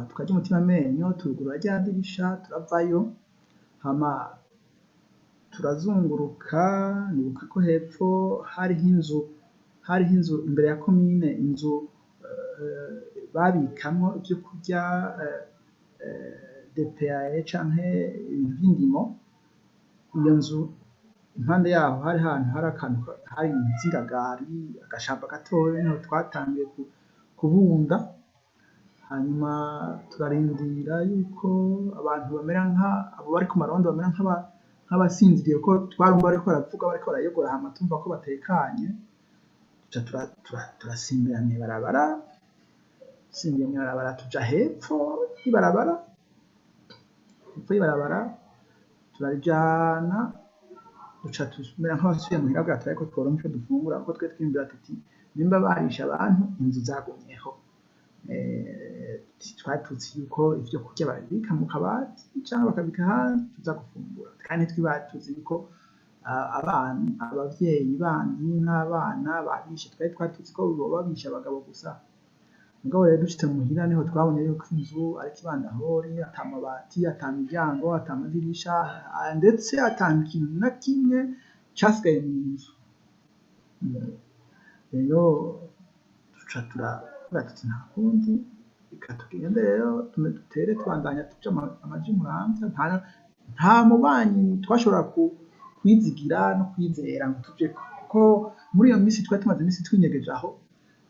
tukarya umutima amenyo, turugurura rya dirisha turavayo, hama turazunguruka. Nibuka ko hepfo hariho inzu imbere ya komine, inzu babikamwo ivyo kurya, DPAE canke ibintu vy'indimo. Iyo nzu impande yaho hari ahantu hari akantu hari izingagari, agashamba gatoya, niho twatangiye kubunda. Hanyuma turarindira yuko abantu bamera nka abo bari ku marondo bamera nk'abasinziriye, ko twarumva bariko baravuga, bariko barayogora, hama tumva ko batekanye, tuca turasimbira mw'ibarabara, dusimbiye mw'ibarabara tuja hepfo y'ibarabara, hepfo y'ibarabara turarijana, duca tumera nk'abasubiye muhira kugira turabe ko tworonka ico dufungura, kuko twe twiyumvira tuti nimba barishe abantu inzu zagumyeho, twari tuzi yuko ivyo kurya babibika mu kabati canke bakabika ahandi tuza gufungura, kandi ntitwari tuzi yuko abana, abavyeyi bandi n'abana babishe, twari tuzi ko boba bishe abagabo gusa. Mugabo rero dushitse muhira niho twabonye yuko inzu ari ikibandahori, ata mabati, ata miryango, ata madirisha, ndetse ata kintu na kimwe casigaye mu nzu. Rero duca turavuga tuti nta kundi, reka tugende rero dutere tubandanya tuja amaja imuramvya. Nta mubanyi twashobora kwizigira no kwizera ngo tujeko, kuko muri iyo misi twari tumaze imisi twinyegeje aho,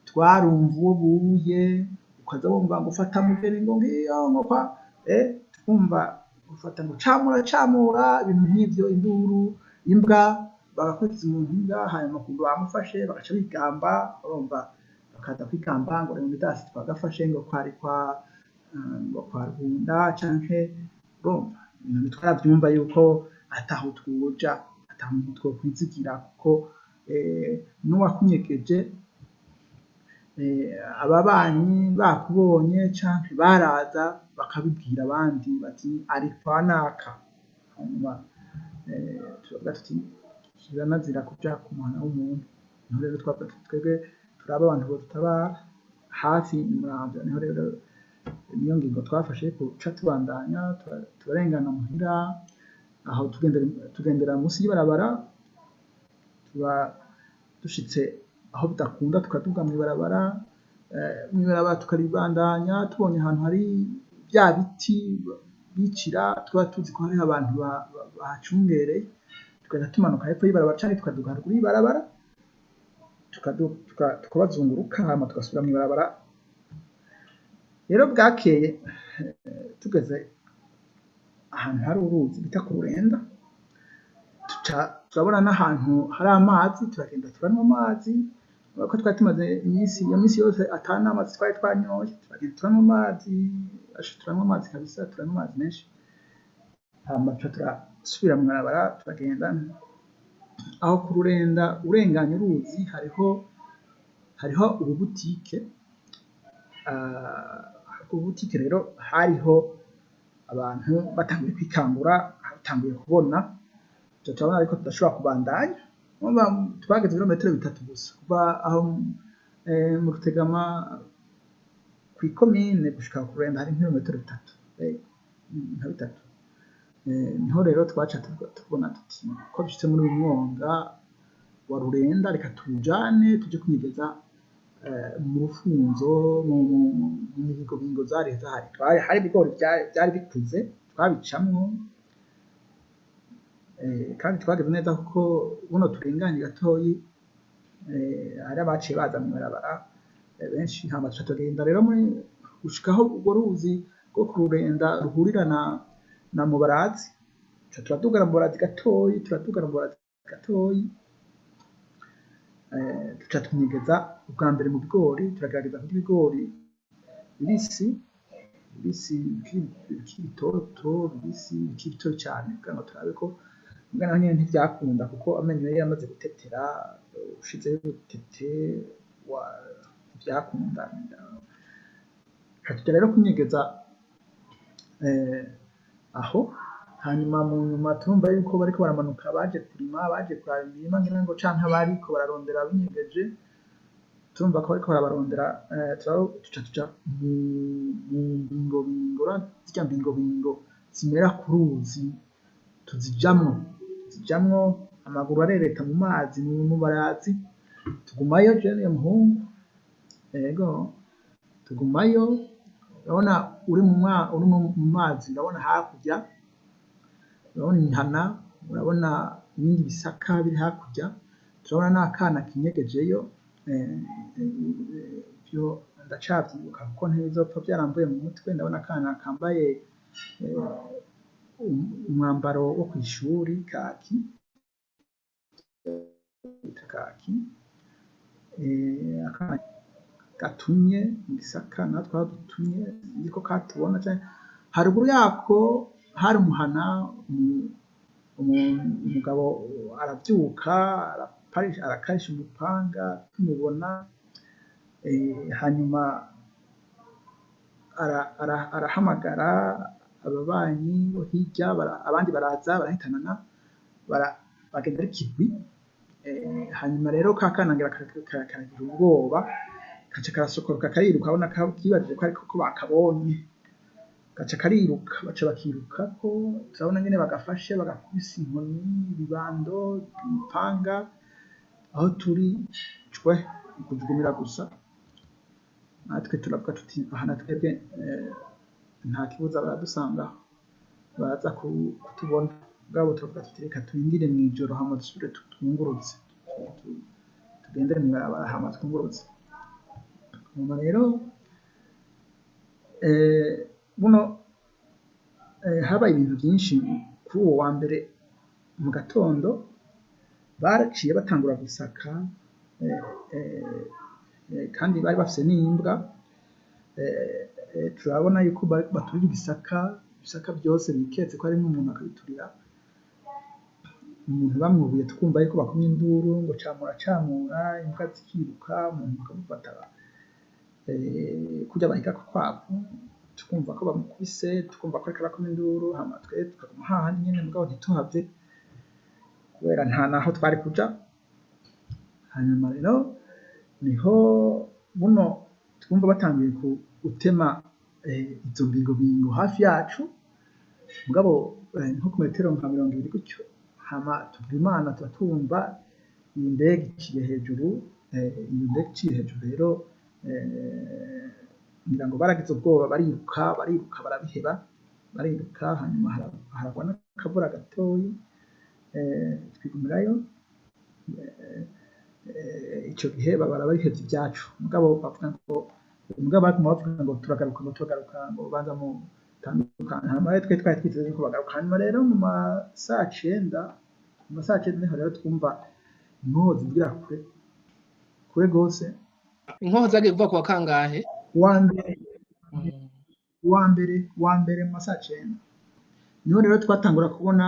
twarumva uwo buye, ukaza wumva ngo fata mugeri, ngo ngiyo, ngo kwa twumva ufata ngo camura camura, ibintu nk'ivyo, induru, imbwa, bagakurikiza umuntu imbwa, hanyuma kumva bamufashe bagaca bigamba, urumva bakaza kwigamba ngo Leonidas twagafashe, ngo kwari kwa ngo kwa Rwunda canke, urumva ibintu twaravyumva yuko ataho twoja, ata muntu twokwizigira, kuko n'uwakunyegeje, ababanyi bakubonye canke baraza bakabibwira abandi bati ari kwa naka. Hanyuma turavuga tuti kiranazira kuja ku muhana w'umuntu. Niho rero twavuga tuti twebwe Turabe abantu bodutabara hafi Muramvya. Niho rero niyo ngingo twafashe guca tubandanya, turarengana muhira aho tugendera munsi y'ibarabara, tuba dushitse aho bidakunda tukaduga mw'ibarabara, mw'ibarabara tukaribandanya. Tubonye ahantu hari vya biti bicira, tuba tuzi ko hariho abantu bahacungereye, tugaca tumanuka hepfo y'ibarabara canke tukaduga haruguru y'ibarabara, tukabazunguruka, hama tugasubira mw'ibarabara. Rero bwakeye, tugeze ahantu hari uruzi bita ku Rurenda, tuca turabona n'ahantu hari amazi, turagenda turanywa amazi, kubera ko twari tumaze iminsi, iyo minsi yose ata n'amazi twari twanyoye. Turagenda turanywa amazi, asha turanywa amazi kabisa, turanywa amazi menshi, hama tuca turasubira mw'ibarabara, turagenda. Aho ku Rurenda, urenganye uruzi, hariho ububutike. Ububutike rero hariho abantu batanguye kwikangura, batanguye kubona, tuca turabona ariko tudashobora kubandanya. Urumva twageze ibirometero 3 gusa kuva aho mu Rutegama kw'ikomine gushika ku Rurenda, hari nk'ibirometero 3, nka 3. Niho rero twaca tubona tuti ko dushitse muri uyu mwonga wa Rurenda, reka tuwujane tuje kwinyegeza mu rufunzo, mu mibigobingo zari zahari. Hari ibigori vyari bikuze, twabicamwo, kandi twageze neza kuko buno turenganye gatoyi, hari abaciye baza mw'ibarabara benshi. Hama tuca tugenda rero muri gushika aho urwo ruzi rwo ku Rurenda ruhurira na Mubarazi, tuca turadugana Mubarazi gatoyi, turadugana Mubarazi gatoyi, tuca twinyegeza ubwa mbere mu bigori, turagerageza kurya ibigori bibisi bibisi, bikiri bitoto, bibisi bikiri bitoto cane, kugira ngo turabe ko muga naho nyene ntivyakunda, kuko amenyo yari yamaze gutetera, ushizeyo ubutete ntivyakunda. Tuja rero kwinyegeza aho. Hanyuma mu nyuma turumva yuko bariko baramanuka baje kurima, baje kuraba imirima ngira ngo, canke abariko bararondera binyegeje, turumva ko bariko barabarondera. Tuca tuja mu mbingobingo, zirya mbingobingo zimera ku ruzi, tuzijamwo, amaguru arereta mu mazi mu mubarazi, tugumayo jewe n'uyo muhungu, ego tugumayo. Urabona uri mu mazi, urabona hakurya, urabona imihana, urabona ibindi bisaka biri hakurya, turabona n'akana kinyegejeyo. Ivyo ndacavyibuka kuko ntibizopfa vyaramvuye mu mutwe. Ndabona akana kambaye umwambaro wo kw'ishuri, kaki, bita kaki, akana gatumye mu gisaka, natwe aho dutumye niko katubona. Haruguru yako hari umuhana, umugabo aravyuka, arakarisha umupanga tumubona, hanyuma arahamagara ababanyi bo hirya, abandi baraza barahitanana, bagenda ari kigwi. Hanyuma rero ka kana ngira karagira ubwoba, kaca karasokoroka kariruka, urabona kibajije ko ariko ko bakabonye, gaca kariruka, baca bakirukako. Turabona nyene bagafashe, bagakubise inkoni, ibibando, imipanga, aho turi cwe kujugumira gusa. Natwe turavuga tuti aha na twebwe nta kibuza, baradusangaho, baraza kutubona. Mugabo turavuga tuti reka turindire mw'ijoro, hama dusubire twungurutse, tugendere mw'ibarabara hama twungurutse. Nyuma rero buno habaye ibintu vyinshi kuri uwo wa mbere mu gatondo. Baraciye batangura gusaka, kandi bari bafise n'imbwa. Turabona yuko baturira ibisaka, ibisaka vyose biketse ko harimwo umuntu, akabiturira. Umuntu bamwubuye, tukumva yuko bakomye induru ngo camura camura, imbwa zikiruka, umuntu bakamufata kurya bahiga agakwavu, tukumva ko bamukubise, tukumva ko ariko arakoma induru. Hama twe tukaguma hahandi nyene, mugabo ntituhave kubera nta naho twari kuja. Hanyuma rero Niho buno twumva batangiye gutema izo mbingobingo hafi yacu, mugabo nko ku metero nka 20 gutyo. Hama tugira Imana tuba twumva iyi ndege iciye hejuru. Iyo ndege iciye hejuru rero, ngira ngo baragize ubwoba, bariruka, bariruka, barabiheba, bariruka. Hanyuma haragwa n'akavura gatoyi, twigumirayo. Ico gihe baba barabihevye ibyacu, mugabo bavuga ngo, mugabo baguma bavuga ngo turagaruka, ngo turagaruka, ngo banza mu tandukanye. Hanyuma rero twe twari twiteze ko bagaruka. Hanyuma rero mu ma saa 9 niho rero twumva inkoho zivugira kure kure gose. Inkoho zagiye kuva kuwa kangahe? Uwa mbere. Uwa mbere mu ma saa 9 niho rero twatangura kubona,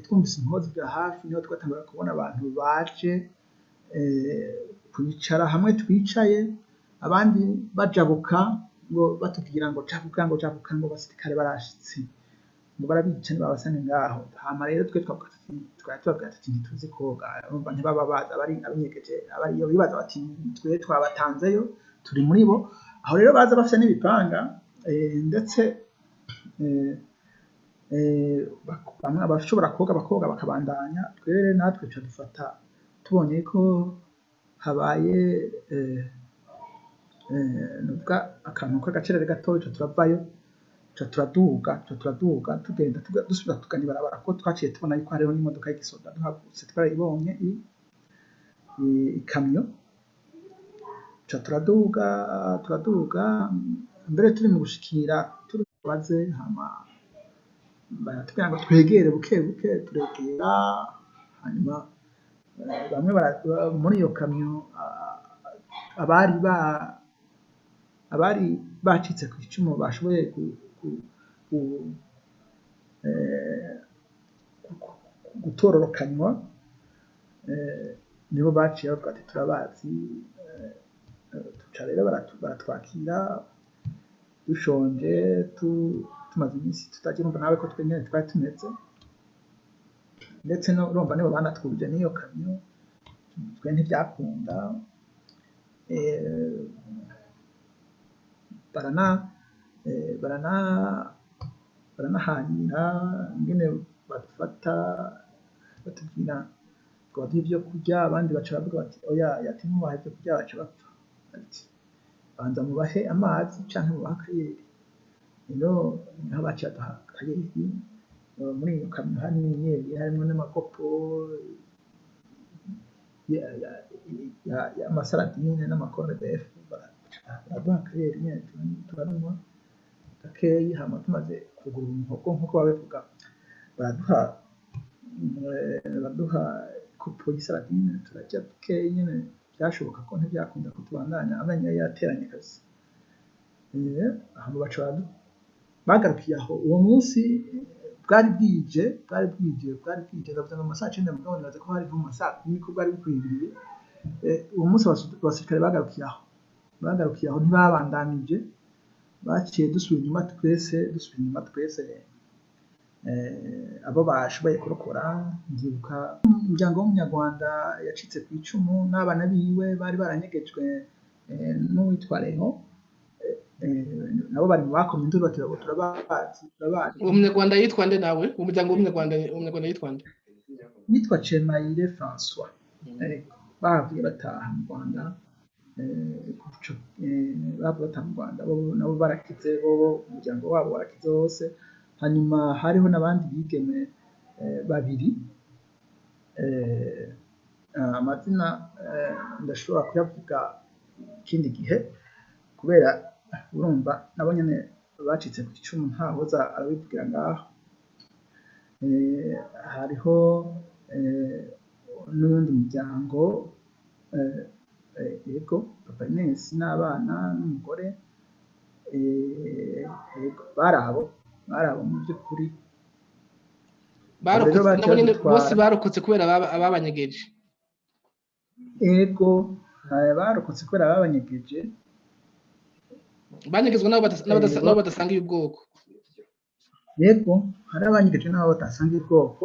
twumvise inkoho zivugira hafi, niho twatangura kubona abantu baje kwicara hamwe twicaye, abandi bajabuka, ngo batubwira ngo jabuka, ngo jabuka, ngo abasirikare barashitse, ngo barabica ntibabasange ngaho. Hama rero twe twavuga tuti, twari tubabwira tuti ntituzi koga. Urumva ntibaba bazi abari abinyegeje abariyo, bibaza bati twe twabatanzeyo, turi muri bo. Aho rero baza bafise n'ibipanga, ndetse bamwe abashobora koga bakoga bakabandanya. Twebwe rero natwe duca dufata, tubonye ko habaye nuvuga akantu k'agacerere gatoya, duca turavayo, duca turaduga, tugenda dusubira tugana ibarabara, kuko twaciye tubona yuko hariho n'imodoka y'igisoda. Duhagurutse twarayibonye, ikamyo. Duca turaduga, turaduga, mbere turi mu gushikira turi baze. Hama baratubwira ngo twegere buke buke, turegera. Hanyuma bamwe muri iyo kamyo, abari bacitse ku icumu bashoboye gutororokanywa, nibo baciye bavuga ati turabazi. Tuca rero baratwakira dushonje, tumaze iminsi tutagira. Urumva nawe ko twe nyene twari tumeze, ndetse no urumva nibo banatwurije n'iyo kamyo, twe ntibyakunda. Baranahanira ingene badufata, batubwira ngo baduhe ibyo kurya. Abandi baca baravuga bati oya, ati mubahe ibyo kurya baca bapfa, ati banza mubahe amazi canke mubahe akayeri. Rero niho baciye baduha akayeri. Muri iyo kamyo hari inyeri, harimwo n'amakopo y'amasaradine n'amakornebefu. Baraduha akayeri nyene, turanywa gakeyi. Hama tumaze kugura umuhogo nk'uko babivuga, baraduha ikopo y'isaradine, turarya dukeyi nyene byashoboka, ko ntibyakunda ko tubandanya, amenyo yari yateranye kabisa. Hama baca bagarukiye aho. Uwo munsi bwari bwije, bwari bwije, bwari bwije. Ndavuze ngo mu ma saa 9, mugabo nibaza ko hari nko mu ma saa 10 ko bwari bukwiriye. Uwo munsi abasirikare bagarukiye aho, bagarukiye aho, ntibabandanije. Baciye dusubira inyuma twese, dusubira inyuma twese, abo bashoboye kurokora. Ndibuka umuryango w'umunyarwanda yacitse ku icumu n'abana biwe bari baranyegejwe n'uwitwa Leon, nabo bari mu bakomye induru bati turabazi, turabazi. Uwo munyarwanda yitwa nde nawe? Umuryango w'umunyarwanda, umunyarwanda yitwa nde? Yitwa Cemayire François. Bavuye bataha mu Rwanda, bavuye bataha mu Rwanda, bo nabo barakize, bo umuryango wabo warakize wose. Hanyuma hariho n'abandi bigeme babiri, amazina ndashobora kuyavuga ikindi gihe, kubera urumva nabo nyene bacitse ku icumu, ntahoza arabivugira ngaho. Hariho n'uwundi muryango, yego, papa Ines n'abana n'umugore, yego, bari abo mu by'ukuri. Barokotse Rero baciye nabo nyene badutwara. Bose barokotse kubera ababanyegeje. Ego, barokotse kubera babanyegeje. Banyegezwa n'abo badasangiye ubwoko. Yego, hari abanyegeje n'abo badasangiye ubwoko.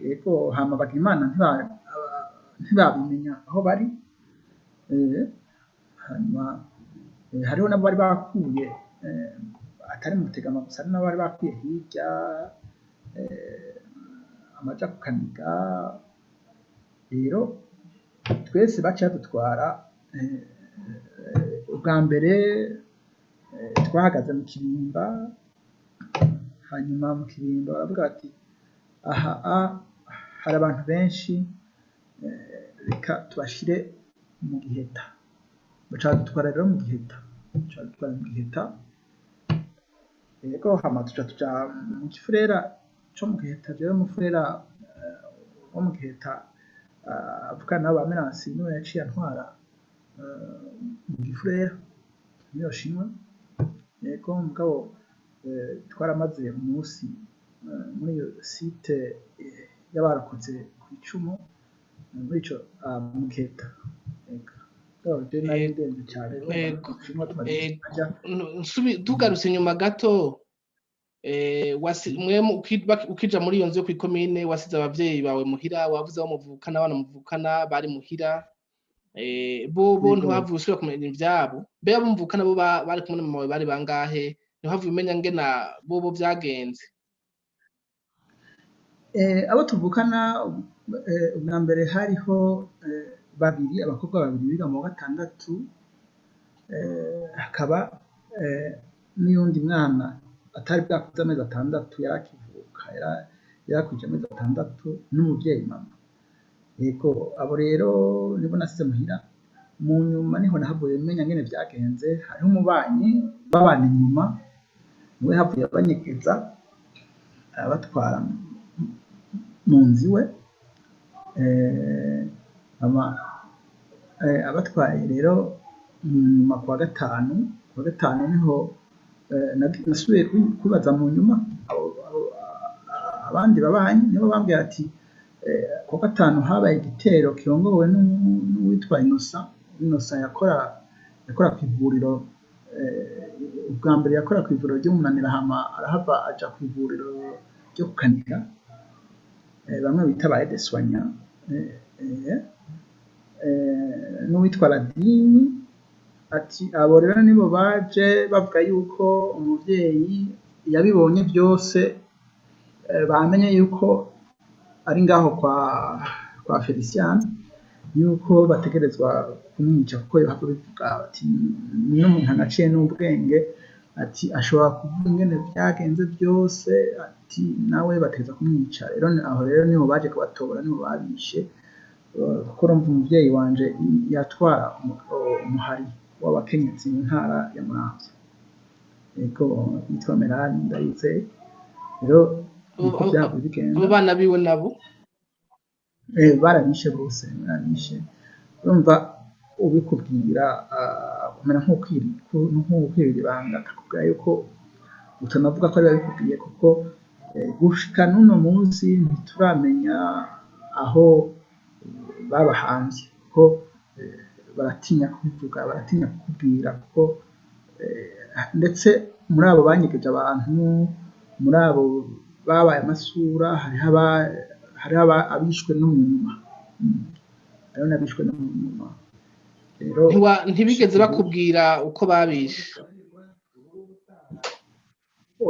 Yego, hama bagira Imana ntibabimenya aho bari. Eh, hanyuma hariho n'abo bari bakuye atari mu Rutegama gusa, hari n'abo bari bakuye hirya amaja ku Kaniga. Rero twese baciye badutwara. Ubwa mbere twahagaze mu Kibimba, hanyuma mu Kibimba baravuga bati aha hari abantu benshi, reka tubashire mu Giheta. Baca badutwara rero mu Giheta, baca badutwara mu Giheta. Yego, hama tuca tuja mu Gifurera co mu Giheta. Jewe umufurera wo mu Giheta avukana n'abo ba Meransi niwe yaciye antwara mu Gifurera niyo shimwe. Yego, mugabo twaramaze umunsi muri iyo site y'abarokotse kw'icumu muri ico mu Giheta. Yego, mugabo je nari ndemvye cane, Yego. Shimwe tumaze kuja. Tugarutse inyuma gato, mwe ukija muri iyo nzu yo kw'ikomine wasize abavyeyi bawe muhira, wavuze abo muvukana, abana muvukana bari muhira, bo Yego. ntiwavuye usubira kumenya ivyabo? Mbe abo muvukana bo bari kumwe na mama wawe bari bangahe? Ntiwavuye umenya ngena bobo vyagenze? Abo tuvukana, ubwa mbere hariho babiri, abakobwa babiri biga mu wa gatandatu, hakaba n'uyundi mwana atari bwakuze amezi 6, yarakivuka, yarakwije amezi 6, n'umuvyeyi mama. Yego, abo rero nibo nasize muhira. Mu nyuma niho nahavuye menya ngene vyagenze. Hariho umubanyi babana inyuma, niwe havuye abanyegeza abatwara mu nzu iwe. Abatwaye rero mu nyuma kuwa gatanu, kuwa gatanu niho nasubiye kubaza mu nyuma abandi babanyi, nibo bambwira ati kuwa gatanu habaye igitero kirongowe n'uwitwa Innocent. Innocent yakora kw'ivuriro, ubwa mbere yakora kw'ivuriro ryo Munanira, hama arahava aja kw'ivuriro ryo ku Kaniga, bamwe bita ba aide soignant, n'uwitwa Ladini. Ati abo rero nibo baje bavuga yuko umuvyeyi yabibonye byose, bamenye yuko ari ngaho kwa Felician, yuko bategerezwa kumwica kuko yohava bivuga. Ati n'umuntu anaciye n'ubwenge, ati ashobora kuvuga ingene vyagenze byose, ati nawe bategerezwa kumwica. Rero aho rero niho baje kubatora, niho babishe, kuko urumva umuvyeyi wanje yatwara umuhari w'abakenyezi mu ntara ya Muramvya. Yego, yitwa Merani Ndayizeye. Rero niko vyavuye bigenda. Abo bana biwe nabo? Barabishe bose, barabishe. Urumva ubikubwira umera nk'ukwirira ibanga, akakubwira yuko utanavuga ko ari we yabikubwiye, kuko gushika n'uno munsi ntituramenya aho babahamvye, kuko baratinya kubivuga, baratinya kukubwira, kuko ndetse muri abo banyegeje abantu, muri abo babaye amasura, hariho abishwe no mu nyuma. Hariho n'abishwe no mu nyuma. Rero Ntibigeze bakubwira uko babishe?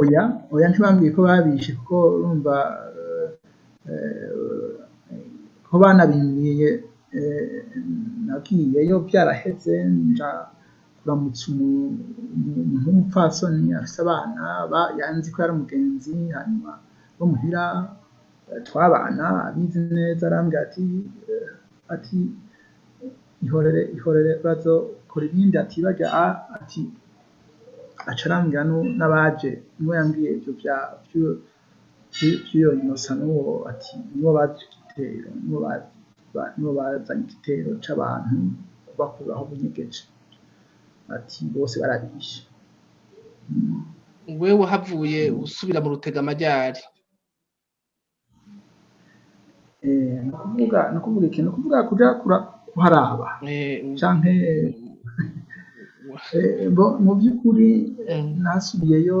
Oya, oya, ntibambwiye ko babishe, kuko urumva ko banabimbwiye, nagiyeyo byaraheze, nja kuramutsa umuntu w'umupfasoni afise abana, yanzi ko yari umugenzi, hanyuma bo muhira twabana abizi neza, arambwira ati ihorere, ihorere, bazokora ibindi, ati barya ati aca arambwira n'abaje, niwe yambwiye ivyo vy'uyo Innocent n'uwo, ati nibo baje igitero, nibo bazanye igitero c'abantu kubakuraho bunyegeje, ati bose barabishe. Wewe wahavuye usubira mu Rutegama ryari? Nukuvuga iki? Nukuvuga kuja kuharaba canke mu by'ukuri nasubiyeyo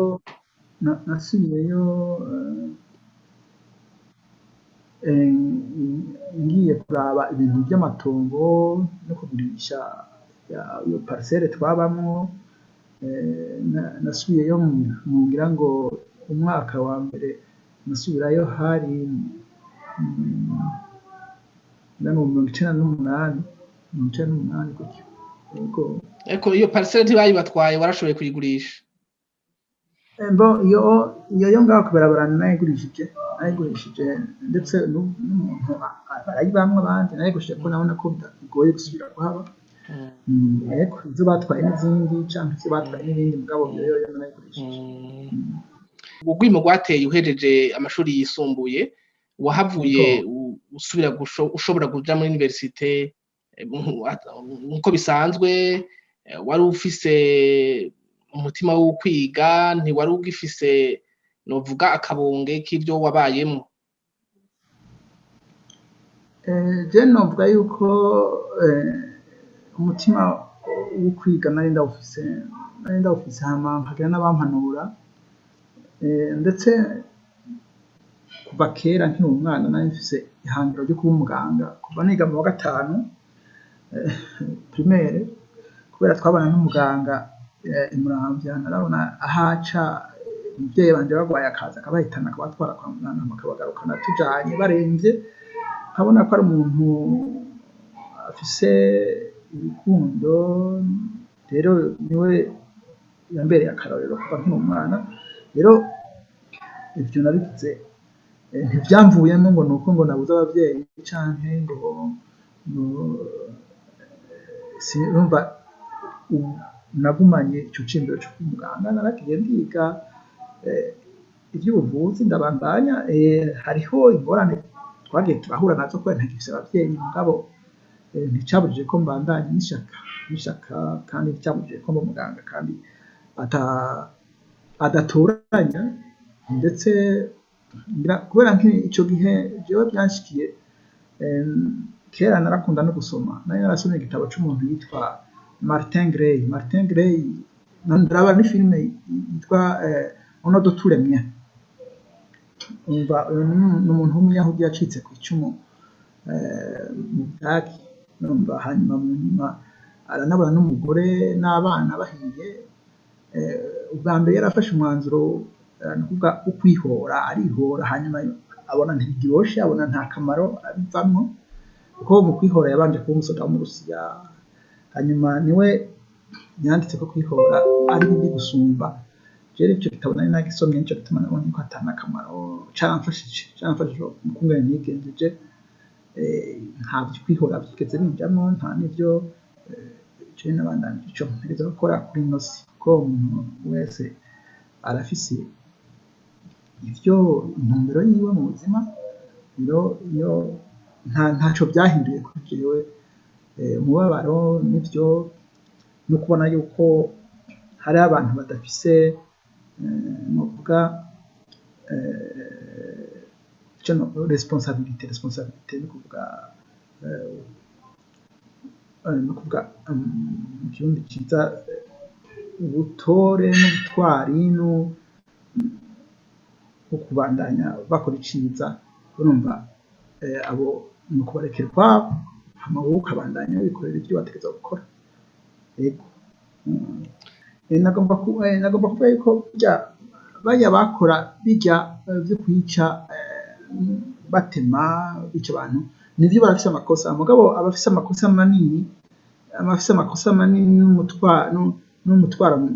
nasubiyeyo eh, ngiye kuraba ibintu by'amatongo no kugurisha iyo parcelle twabamwo. Nasubiyeyo ngira ngo umwaka wa mbere nasubirayo hari ngira ngo 98, 98 gutyo, yego. Ariko iyo parcelle ntibayibatwaye, warashoboye kuyigurisha? Bo iyo yo ngaho kubarabara nayigurishije, ndetse n'umuntu barayibamwo abandi. Nayigurishije kuko nabona ko bigoye gusubira kuhaba. Yego, izo batwaye n'izindi canke ivyo batwaye n'ibindi, mugabo iyo yo narayigurishije. Urwimo rwateye uhejeje amashuri yisumbuye, wahavuye usubira ushobora kuja muri université nkuko bisanzwe? Wari ufise umutima wo kwiga, ntiwari ugifise novuga akabonge k'ivyo wabayemwo? Je novuga yuko umutima wo kwiga nari ndawufise, hama nkagira n'abampanura. Ndetse kuva kera nkiri umwana nari mfise ihangiro ryo kuba umuganga, kuva niga mu wa gatanu primaire, kubera twabana n'umuganga i Muramvya. Narabona ahaca umuvyeyi wanje bagwaye, akaza akabahitana, akabatwara kwa muganga, hama akabagarukana tujanye baremvye, nkabona ko ari umuntu afise urukundo. Rero niwe yambereye akarorero kuva nkiri umwana. Rero ivyo nabivuze, ntivyamvuyemwo ngo nuko ngo nabuze abavyeyi canke ngo urumva nagumanye ico ciyumviro co kuba umuganga. Naragiye ndiga ivy'ubuvuzi, ndabandanya. Hariho ingorane twagiye turahura nazo kubera ntagifise abavyeyi, mugabo nticabujije ko mbandanya n'ishaka, kandi nticabujije ko mba umuganga kandi adatoranya. Ndetse kubera nk'ico gihe jewe vyanshikiye, kera narakunda no gusoma. Nari narasomye igitabo c'umuntu yitwa Martin Gray. Martin Gray, ndaraba ni filime yitwa Au nom de tous les miens. Umva, uyu ni umuntu w'umuyahudi yacitse ku icumu mu Budagi, urumva, hanyuma mu nyuma aranabura n'umugore n'abana bahiye. Ubwa mbere yarafashe umwanzuro, ni ukuvuga wo kwihora, arihora, hanyuma abona ntibiryoshe, abona nta kamaro, arabivamwo, kuko mu kwihora yabanje kuba umusoda wo mu Rusiya. Hanyuma niwe yanditse ko kwihora ari bibi gusumba. Jewe ico gitabo nari nagisomye, nico gituma nabonye ko ata n'akamaro. Caramfashije mu kungene nigenjeje. Nta vyo kwihora vyigeze binjamwo, nta n'ivyo. Jewe nabandanije ico ntegerezwa gukora kuri ino si, kuko umuntu wese arafise ivyo intumbero yiwe mu buzima. Rero iyo ntaco vyahinduye kuri jewe, umubabaro n'ivyo no kubona yuko hariho abantu badafise, novuga, ico responsabilité, ni ukuvuga mu kirundi ciza ubutore n'ubutwari no kubandanya bakora iciza. Urumva, abo ni ukubarekera ukwabo, hama wowe ukabandanya wikorera ivyo wategerezwa gukora, yego. Nagomba kuvuga yuko burya barya bakora birya vyo kwica, batema, bica abantu, nivyo barafise amakosa, mugabo abafise amakosa manini n'umutwaro,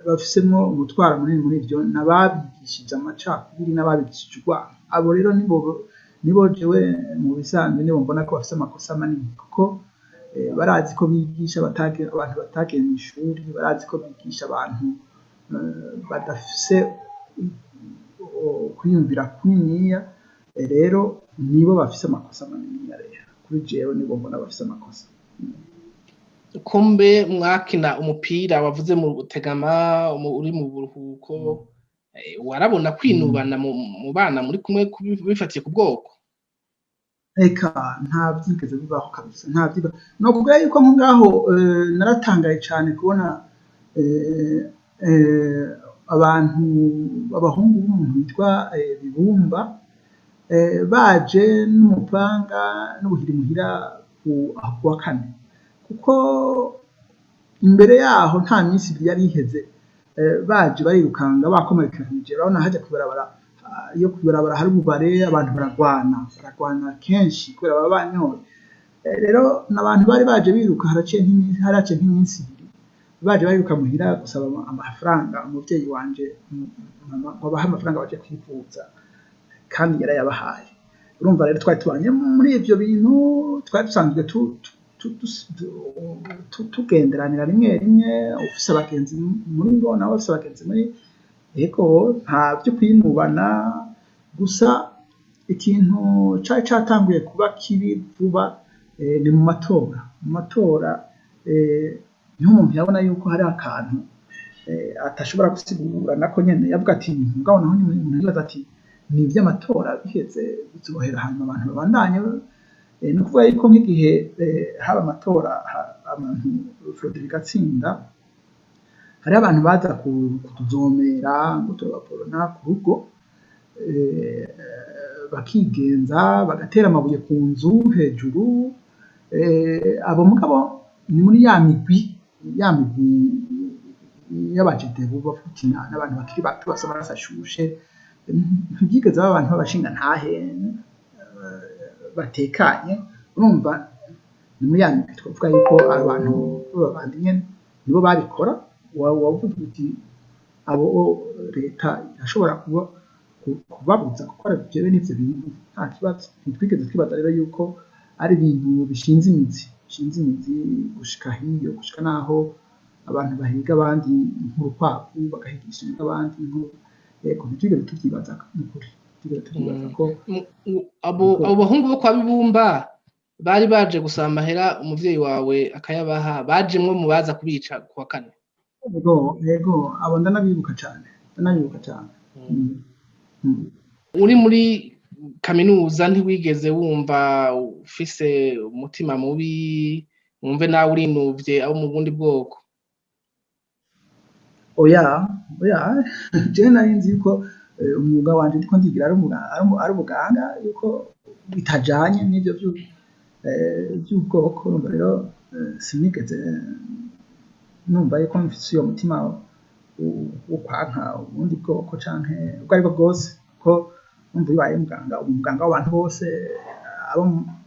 bafisemwo umutwaro munini muri ivyo, n'ababigishije amacakubiri n'ababigishije urwango. Abo rero nibo jewe mu bisanzwe nibo mbona ko bafise amakosa manini, kuko barazi ko bigisha abantu batagiye mw'ishuri, barazi ko bigisha abantu badafise kwiyumvira kuniniya. Rero nibo bafise amakosa maniniya. Rero kuri jewe nibo mbona bafise amakosa. Kumbe mwakina umupira, wavuze mu Rutegama uri mu buruhuko, warabona kwinubana mu bana muri kumwe bifatiye ku bwoko? Eka, nta vyigeze bibaho kabisa, nta vyiba. Nokubwira yuko nko ngaho naratangaye cane kubona abantu, abahungu b'umuntu witwa Bibumba. Baje n'umupanga n'ubuhiri muhira aho kuwa kane, kuko imbere yaho nta minsi ibiri yari iheze, baje barirukanga bakomerekanije. Urabona hajya kwibarabara, iyo kwibarabara hari ububare, abantu baragwana, baragwana kenshi kubera baba banyoye. Rero n'abantu bari baje biruka, haraciye nk'iminsi ibiri baje bariruka muhira gusaba amafaranga umuvyeyi wanje, mama, ngo abahe amafaranga baje kwivuza, kandi yarayabahaye. Urumva rero twari tubanye muri ivyo bintu, twari dusanzwe tugenderanira rimwe rimwe, ufise abagenzi muri bo, nabo bafise abagenzi muri, ego, nta vyo kwinubana. Gusa ikintu cari catanguye kuba kibi vuba, ni mu matora. Mu matora, niho umuntu yabona yuko hari akantu atashobora gusigura nako nyene. Yavuga ati mugabo naho nyene umuntu yibaza ati ni ivy'amatora biheze bizohera, hanyuma abantu babandanye. Ni ukuvuga yuko nk'igihe haba amatora, abantu Frederic atsinda, hariho abantu baza kutuzomera ngo turabaporona ku rugo, bakigenza bagatera amabuye ku nzu hejuru. Abo mugabo ni muri ya migwi y'abajedebu bavutina n'abantu bakiri bato basa amaraso ashushe. Ntibyigeze baba abantu b'abashinga ntahe batekanye. Urumva ni muri ya migwi twavuga yuko abantu b'ababandi nyene nibo babikora. Wavuga uti abo leta irashobora kubabuza gukora ivyo n'ivyo bintu, nta kibazo. Ntitwigeze twibaza rero yuko ari ibintu bishinze imizi gushika hiyo, gushika naho abantu bahiga abandi nk'urukwavu, bagahigisha imbwa abandi. Yego, ntitwigeze tuvyibaza n'ukuri, ntitwigeze tuvyibaza ko Abo bahungu bo kwa Bibumba bari baje gusaba amahera, umuvyeyi wawe akayabaha, bajemwo mu baza kubica kuwa kane? Ego, abo ndanabibuka cane, ndanabibuka cane. Uri muri kaminuza ntiwigeze wumva ufise umutima mubi, wumve nawe urinuvye abo mu bundi bwoko? Oya, jewe nari nzi yuko umwuga wanje ndiko ndigira ari ubuganga, yuko bitajanye n'ivyo vy'ubwoko. Urumva rero, sinigeze numva yuko mfise uyo mutima wo kwanka ubundi bwoko canke ubwo aribwo bwose, kuko urumva iyo ubaye muganga, uba umuganga w'abantu bose, abo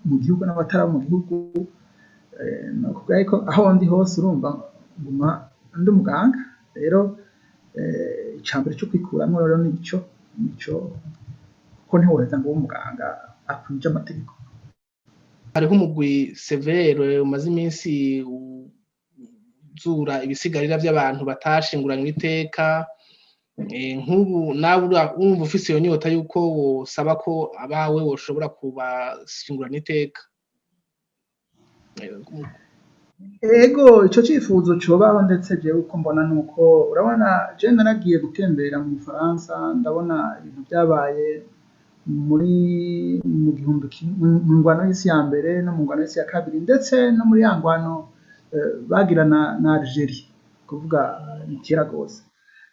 mu gihugu n'abatari abo mu gihugu. Nokuvuga yuko aho ndi hose, urumva nguma ndi umuganga. Rero icambere co kwikuramwo rero nico, kuko ntiwoheza ngo ube umuganga akwije amategeko. Hariho umugwi CVR umaze iminsi uzura ibisigarira vy'abantu batashinguranywe iteka. Nk'ubu nawe urumva ufise iyo nyota yuko wosaba ko abawe woshobora kubashingurana iteka? Ego, ico cifuzo cobaho, ndetse jewe uko mbona nuko urabona jewe naragiye gutembera mu Bufaransa, ndabona ibintu vyabaye muri mu gihumbi mu ngwano y'isi ya mbere no mu ngwano y'isi ya kabiri, ndetse no muri ya ngwano bagirana na Algerie, kuvuga ni kera gose.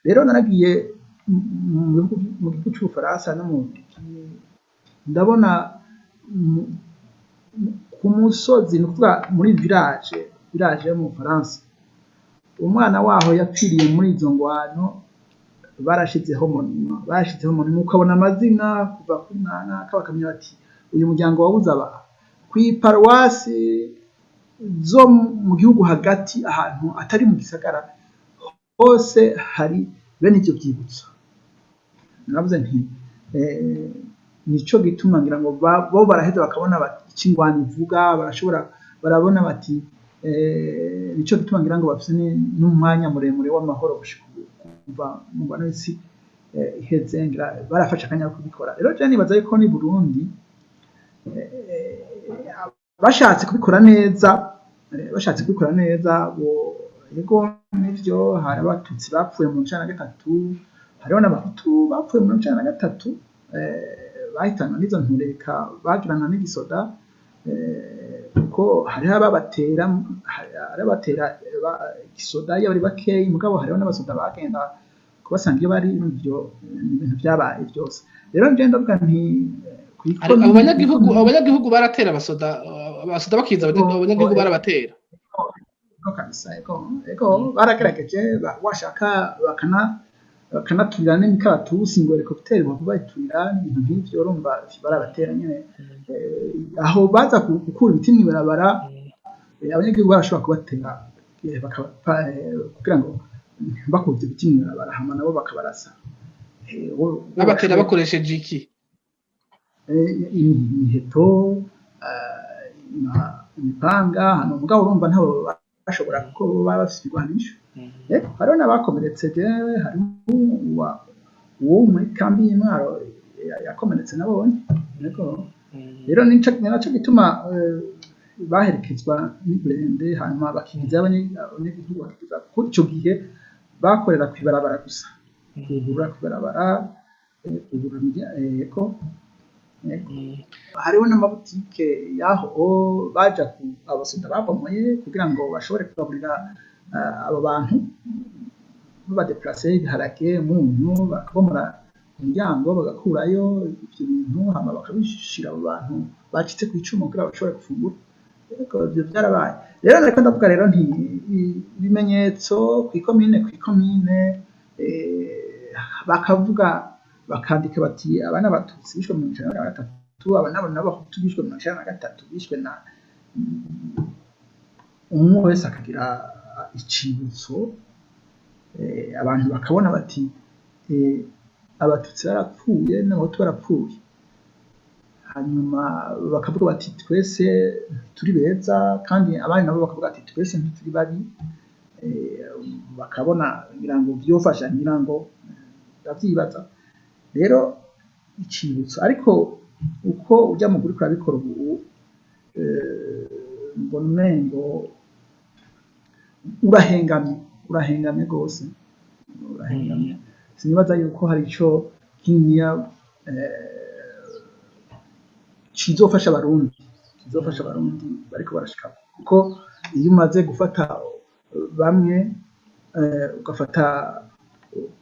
Rero naragiye mu gihugu c'Ubufaransa no mu Bubiligi, ndabona ku musozi, ni ukuvuga muri village yo mu Bufaransa, umwana waho yapfiriye muri izo ngwano, barashizeho monument, ukabona amazina kuva kuri mwana, bakamenya bati uyu muryango wabuze aba. Kw'iparuwasi zo mu gihugu hagati, ahantu atari mu gisagara, hose hari bene ivyo vyibutso. Naravuze nti nico gituma ngira ngo bo baraheza bakabona bati ico ingwano ivuga, barashobora barabona bati nico gituma ngira ngo bafise n'umwanya muremure w'amahoro gushika ubu, kuva mu ngwano y'isi iheze, ngira barafashe akanya ko kubikora. Rero je nibaza yuko ni Burundi bashatse kubikora neza bo, ego nivyo, hari abatutsi bapfuye mu 93, hariho n'abahutu bapfuye mu 93, bahitanwa n'izo ntureka bagirana n'igisoda, kuko hariho ababatera, hariho abatera igisoda iyo bari bakeyi, mugabo hariho n'abasoda bagenda kubasanga iyo bari. Ivyo ni ibintu vyabaye vyose. Rero nje ndavuga nti Abo banyagihugu baratera abasoda, abasoda bakiza, abanyagihugu barabatera. Kabisa, ego, baragerageje, washaka bakanaturira n'imikaratusi ngo hélicoptère bava bayiturira n'ibintu nk'ivyo. Urumva barabatera nyene aho baza gukura ibiti mw'ibarabara, abanyagihugu barashobora kubatera kugira ngo bakure ivyo biti mw'ibarabara, hama nabo bakabarasa. Babatera bakoresheje iki? Imiheto, imipanga hano. Mugabo urumva ntabo bashobora kuko baba bafise ibigwanisho. Hariho n'abakomeretse. Jewe hariho uwo muri kambi y'Intwaro yakomeretse nabonye. Rero ni naco gituma baherekezwa n'iblindé, hanyuma bakigizayo abanyagihugu, bakigiza, kuko ico gihe bakorera kw'ibarabara gusa, kugurura kw'ibarabara, kugurura ego. Hariho n'amabutike y'aho baja abasoda babomoye kugira ngo bashobore kugaburira abo bantu babadeplase, ibiharage, umunyu, bakabomora imiryango bagakurayo ivyo bintu, hama bakabishira abo bantu bacitse kw'icumu kugira bashobore gufungura. Ego, ivyo vyarabaye. Rero nariko ndavuga rero nti ibimenyetso kw'ikomine, kw'ikomine, bakavuga, bakandika bati aba n'Abatutsi bishwe mu 93, aba nabo n'Abahutu bishwe mu 93, bishwe na umwe wese, akagira icibutso, abantu bakabona bati Abatutsi barapfuye n'Abahutu barapfuye. Hanyuma bakavuga bati twese turi beza, kandi abandi nabo bakavuga ati twese ntituri babi. Bakabona ngira ngo vyofasha, ngira ngo ndavyibaza rero icibutso. Ariko uko urya mugwi uriko urabikora ubu, mbona umengo urahengamye, urahengamye gose, urahengamye. Sinibaza yuko hari ico kininiya kizofasha Abarundi, kizofasha Abarundi bariko barashika, kuko iyo umaze gufata bamwe, ugafata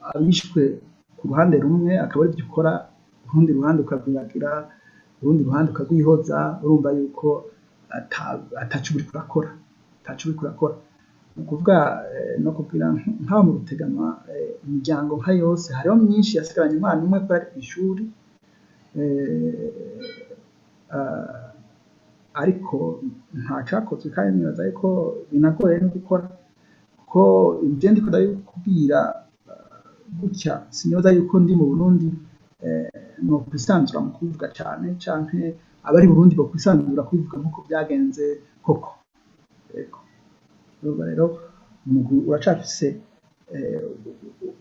abishwe ku ruhande rumwe akaba arivyo ukora, urundi ruhande ukarwibagira, urundi ruhande ukarwihoza, urumva yuko ataco uriko urakora, ataco uriko urakora. Ni ukuvuga no kubwira nk'aho mu Rutegama, imiryango nka yose, hariho myinshi yasigaranye umwana umwe kubera ari kw'ishuri, ariko nta cakozwe. Kandi nibaza yuko binagoye no gukora, kuko ivyo ndiko ndabikubwira gutya, sinibaza yuko ndi mu Burundi nokwisanzura mu kubivuga cane, canke abari Burundi bokwisanzura kubivuga nkuko vyagenze koko. Ego. Urumva rero umugwi uracafise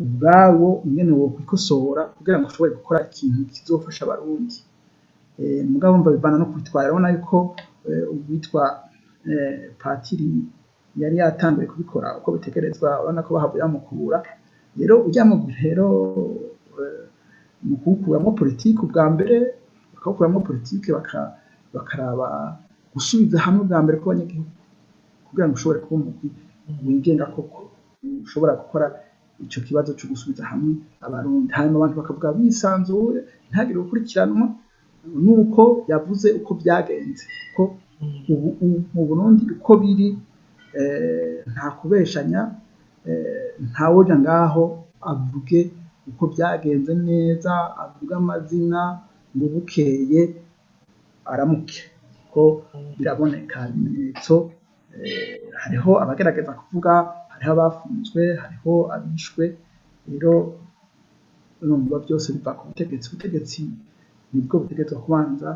ubwawo ingene wokwikosora kugira ngo ushobore gukora ikintu kizofasha Abarundi. Mugabo urumva bivana no kwitwara. Urabona yuko uwitwa patiri yari yatanguye kubikora uko bitegerezwa, urabona ko bahavuye bamukura. Rero urya mugwi rero, mu kuwukuramwo politike ubwa mbere, bakawukuramwo politike, bakaraba gusubiza hamwe ubwa mbere kw'abanyagihugu kugira ngo ushobore kuba umugwi wigenga koko, ushobora gukora ico kibazo co gusubiza hamwe Abarundi, hanyuma abantu bakavuga bisanzuye, ntihagire gukurikiranwa nuko yavuze uko vyagenze. Ko ubu mu Burundi uko biri, nta kubeshanya, ntawoja ngaho avuge uko vyagenze neza, avuge amazina ngo bukeye aramuke, ko biraboneka ibimenyetso. Hariho abagerageza kuvuga, hariho abafunzwe, hariho abishwe. Rero urumva byose biva ku butegetsi. Ubutegetsi nibwo butegerezwa kubanza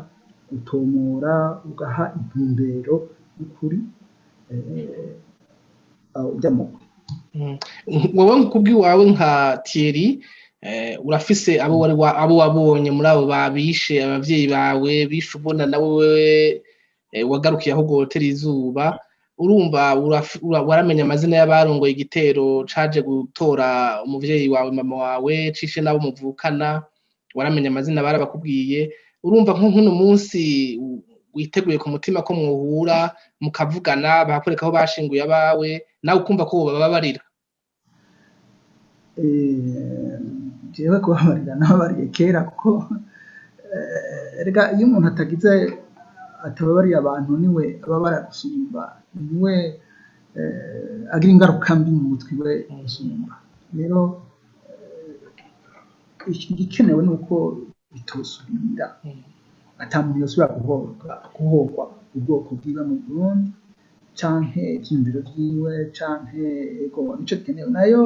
gutomora, ugaha intumbero y'ukuri urya mugwi. Wowe kubw'iwawe nka Thierry, urafise abo wari abo wabonye muri abo babishe abavyeyi bawe, bishe ubona nawe wewe wagarukiye aho ugotera izuba. Urumva waramenya amazina y'abarongoye igitero caje gutora umuvyeyi wawe, mama wawe, cishe nabo muvukana, waramenya amazina, barabakubwiye. Urumva nko nk'uno munsi witeguye ku mutima ko mwohura mukavugana, bakwereka aho bashinguye abawe, nawe ukumva ko wobababarira? Jewe kubabarira nababariye kera, kuko Erega iyo umuntu atagize atababariye abantu, niwe ababara gusumba, niwe agira ingaruka mbi mu mutwe we gusumba. Rero igikenewe ni uko bitosubira, ata muntu yosubira guhorwa ubwoko bwiwe mu Burundi canke ivyiyumviro vyiwe canke, ego, nico gikenewe. Nayo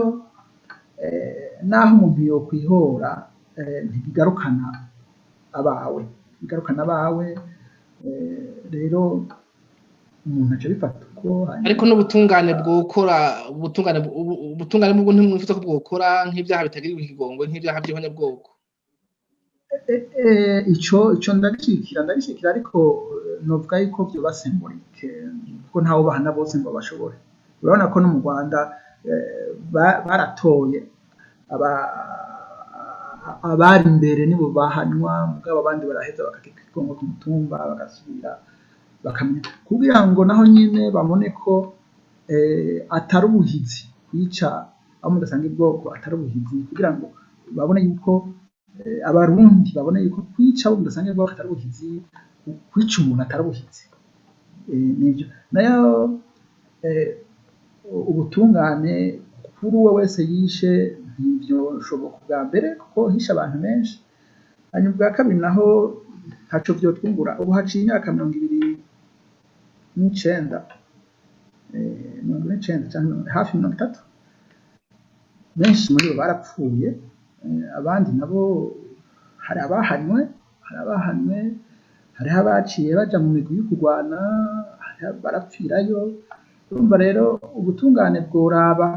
naho umuntu yokwihora, ntibigarukana abawe, bigarukana abawe. Rero umuntu aca abifata uko. Ariko n'ubutungane bwokora, ubutungane, ubutungane bwo ntimwifuza ko bwokora nk'ibyaha bitagirirwa ikigongwe, nk'ibyaha by'ihonyabwoko? Ico ndagishikira, ariko novuga yuko vyoba symbolique, kuko ntawo bahana bose ngo bashobore. Urabona ko no mu Rwanda baratoye abari imbere, nibo bahanwa, mugabo abandi baraheza bakagira ikigongo ku mutumba, bagasubira bakamenya, kugira ngo naho nyene babone ko atari ubuhizi kwica abo mudasanga ubwoko, atari ubuhizi, kugira ngo babone yuko Abarundi babone yuko kwica abo mudasanga ubwoko atari ubuhizi, kwica umuntu atari ubuhizi. Nivyo nayo ubutungane kuri uwo wese yishe ntivyoshoboka ubwa mbere, kuko hishe abantu benshi. Hanyuma ubwa kabiri naho ntaco vyotwungura. Ubu haciye imyaka 29, 29 canke hafi 30. Benshi muri bo barapfuye, abandi nabo hari abahanywe, hariho abaciye baja mu migwi yo kurwana, hariho barapfirayo. Urumva rero ubutungane bworaba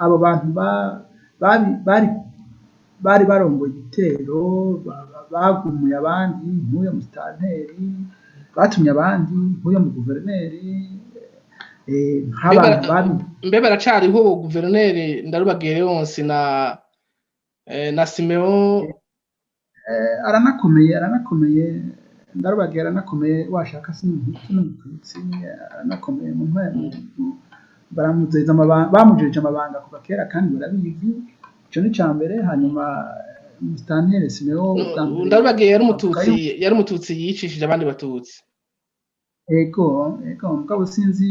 abo bantu bari barongoye igitero, bagumuye abandi, nk'uyo musitanteri, batumye abandi, nk'uyo mu guverineri, nk'abantu bari Mbe baracariho, guverineri Ndarubagiye Leonce na Simeon? Aranakomeye, aranakomeye Ndarubagiye, aranakomeye. Washaka si n'Umuhutu n'Umututsi, aranakomeye mu ntwaro. Baramuzeza amabanga, bamujeje amabanga kuva kera kandi barabizi. Ico ni ica mbere. Hanyuma musitanteri Simeon ubwa mbere Ndarubagiye yari bavuga Umututsi, yari Umututsi yicishije abandi Batutsi. Ego, mugabo sinzi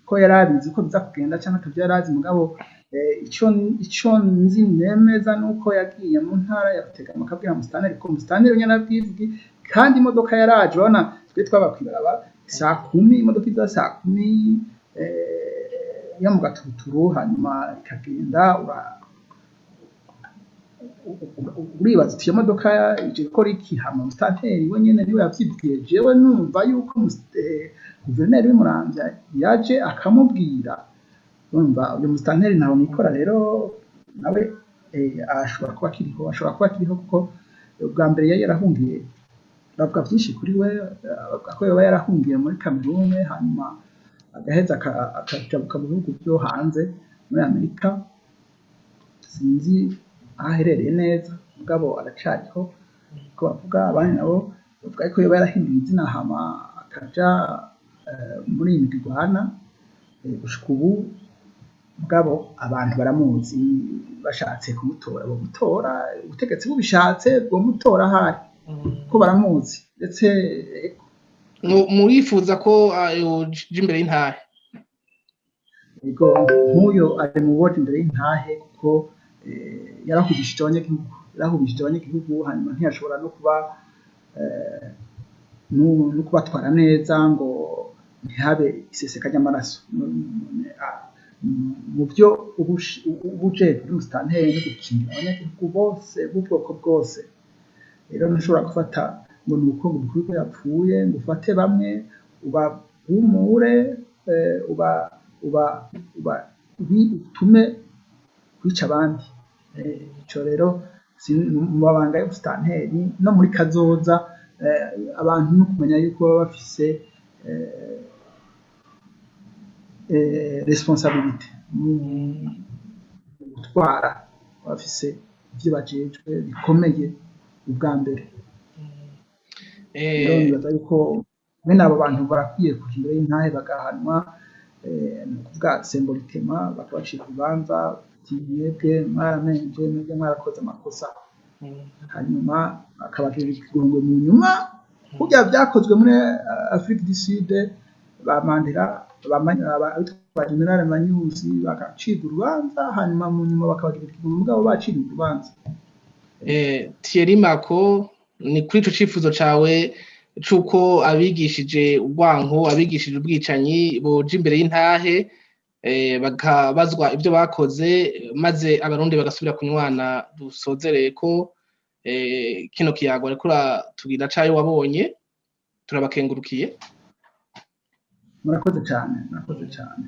ko yari abizi ko biza kugenda canke atavyo yari azi. Mugabo ico nzi nemeza nuko yagiye mu ntara ya Rutegama akabwira musitanteri, ko musitanteri nyene arabyivugiye. Kandi imodoka yaraje, urabona twe twaba kw'ibarabara saa 10, imodoka iza saa 10 yo mu Gatuturu, hanyuma ikagenda. Uribaza uti: "Iyo modoka ije gukora iki?" Hama musitanteri we nyene niwe yavyivugiye. Jewe numva yuko guverineri w'i Muramvya yaje akamubwira. Urumva uyu musitanteri ntaho nikora. Rero nawe ashobora kuba akiriho, ashobora kuba akiriho, kuko ubwa mbere yari yarahungiye, bavuga vyinshi kuri we, bavuga ko yoba yarahungiye muri Cameroon, hanyuma agaheza akajabuka mu bihugu vyo hanze, muri Amerika. Sinzi aho aherereye neza, mugabo aracariho ko bavuga. Abandi nabo bavuga ko yoba yarahinduye izina, hama akaja muri iyi migwi igwana gushika ubu. Mugabo abantu baramuzi, bashatse kumutora bomutora, ubutegetsi bubishatse bwomutora ahari, ko baramuzi ndetse. Murifuza ko yoja imbere y'intahe? Ego, nk'uyo ari mu boja imbere y'intahe, kuko yarahubishije abanyagihugu, yarahubishije abanyagihugu, hanyuma ntiyashobora no kuba no kubatwara neza ngo ntihabe iseseka ry'amaraso. Mu byo ubujejwe uri musitanteri no gukingira abanyagihugu bose b'ubwoko bwose. Rero ntushobora gufata ngo ni uko ngo umukuru ko yapfuye ngo ufate bamwe ubahumure, uba uba uba utume kwica abandi. Ico rero mu mabanga y'ubusitanteri no muri kazoza, abantu no kumenya yuko baba bafise responsabilité mu gutwara, bafise ivyo bajejwe bikomeye ubwa mbere. Rero nibaza yuko bene abo bantu barakwiye kuja imbere y'intahe bagahanwa, ni ukuvuga symboliquement bakabacira urubanza, uti: "Mwebwe mwaramenje, mwebwe mwarakoze amakosa." Hanyuma akabagirira ikigongwe mu nyuma, kurya vyakozwe muri Afrique du Sud, ba Mandela, abitwa General Manyusi bagacirwa urubanza, hanyuma mu nyuma bakabagira ikigongwe mugabo baciriwe urubanza. Thierry Mako, ni kuri ico cifuzo cawe c'uko abigishije urwanko, abigishije ubwicanyi boja imbere y'intahe, bakabazwa ibyo bakoze, maze Abarundi bagasubira kunywana. Dusozereye ko kino kiyago ariko uratubwira cayo wabonye. Turabakengurukiye. Murakoze cyane, murakoze cyane.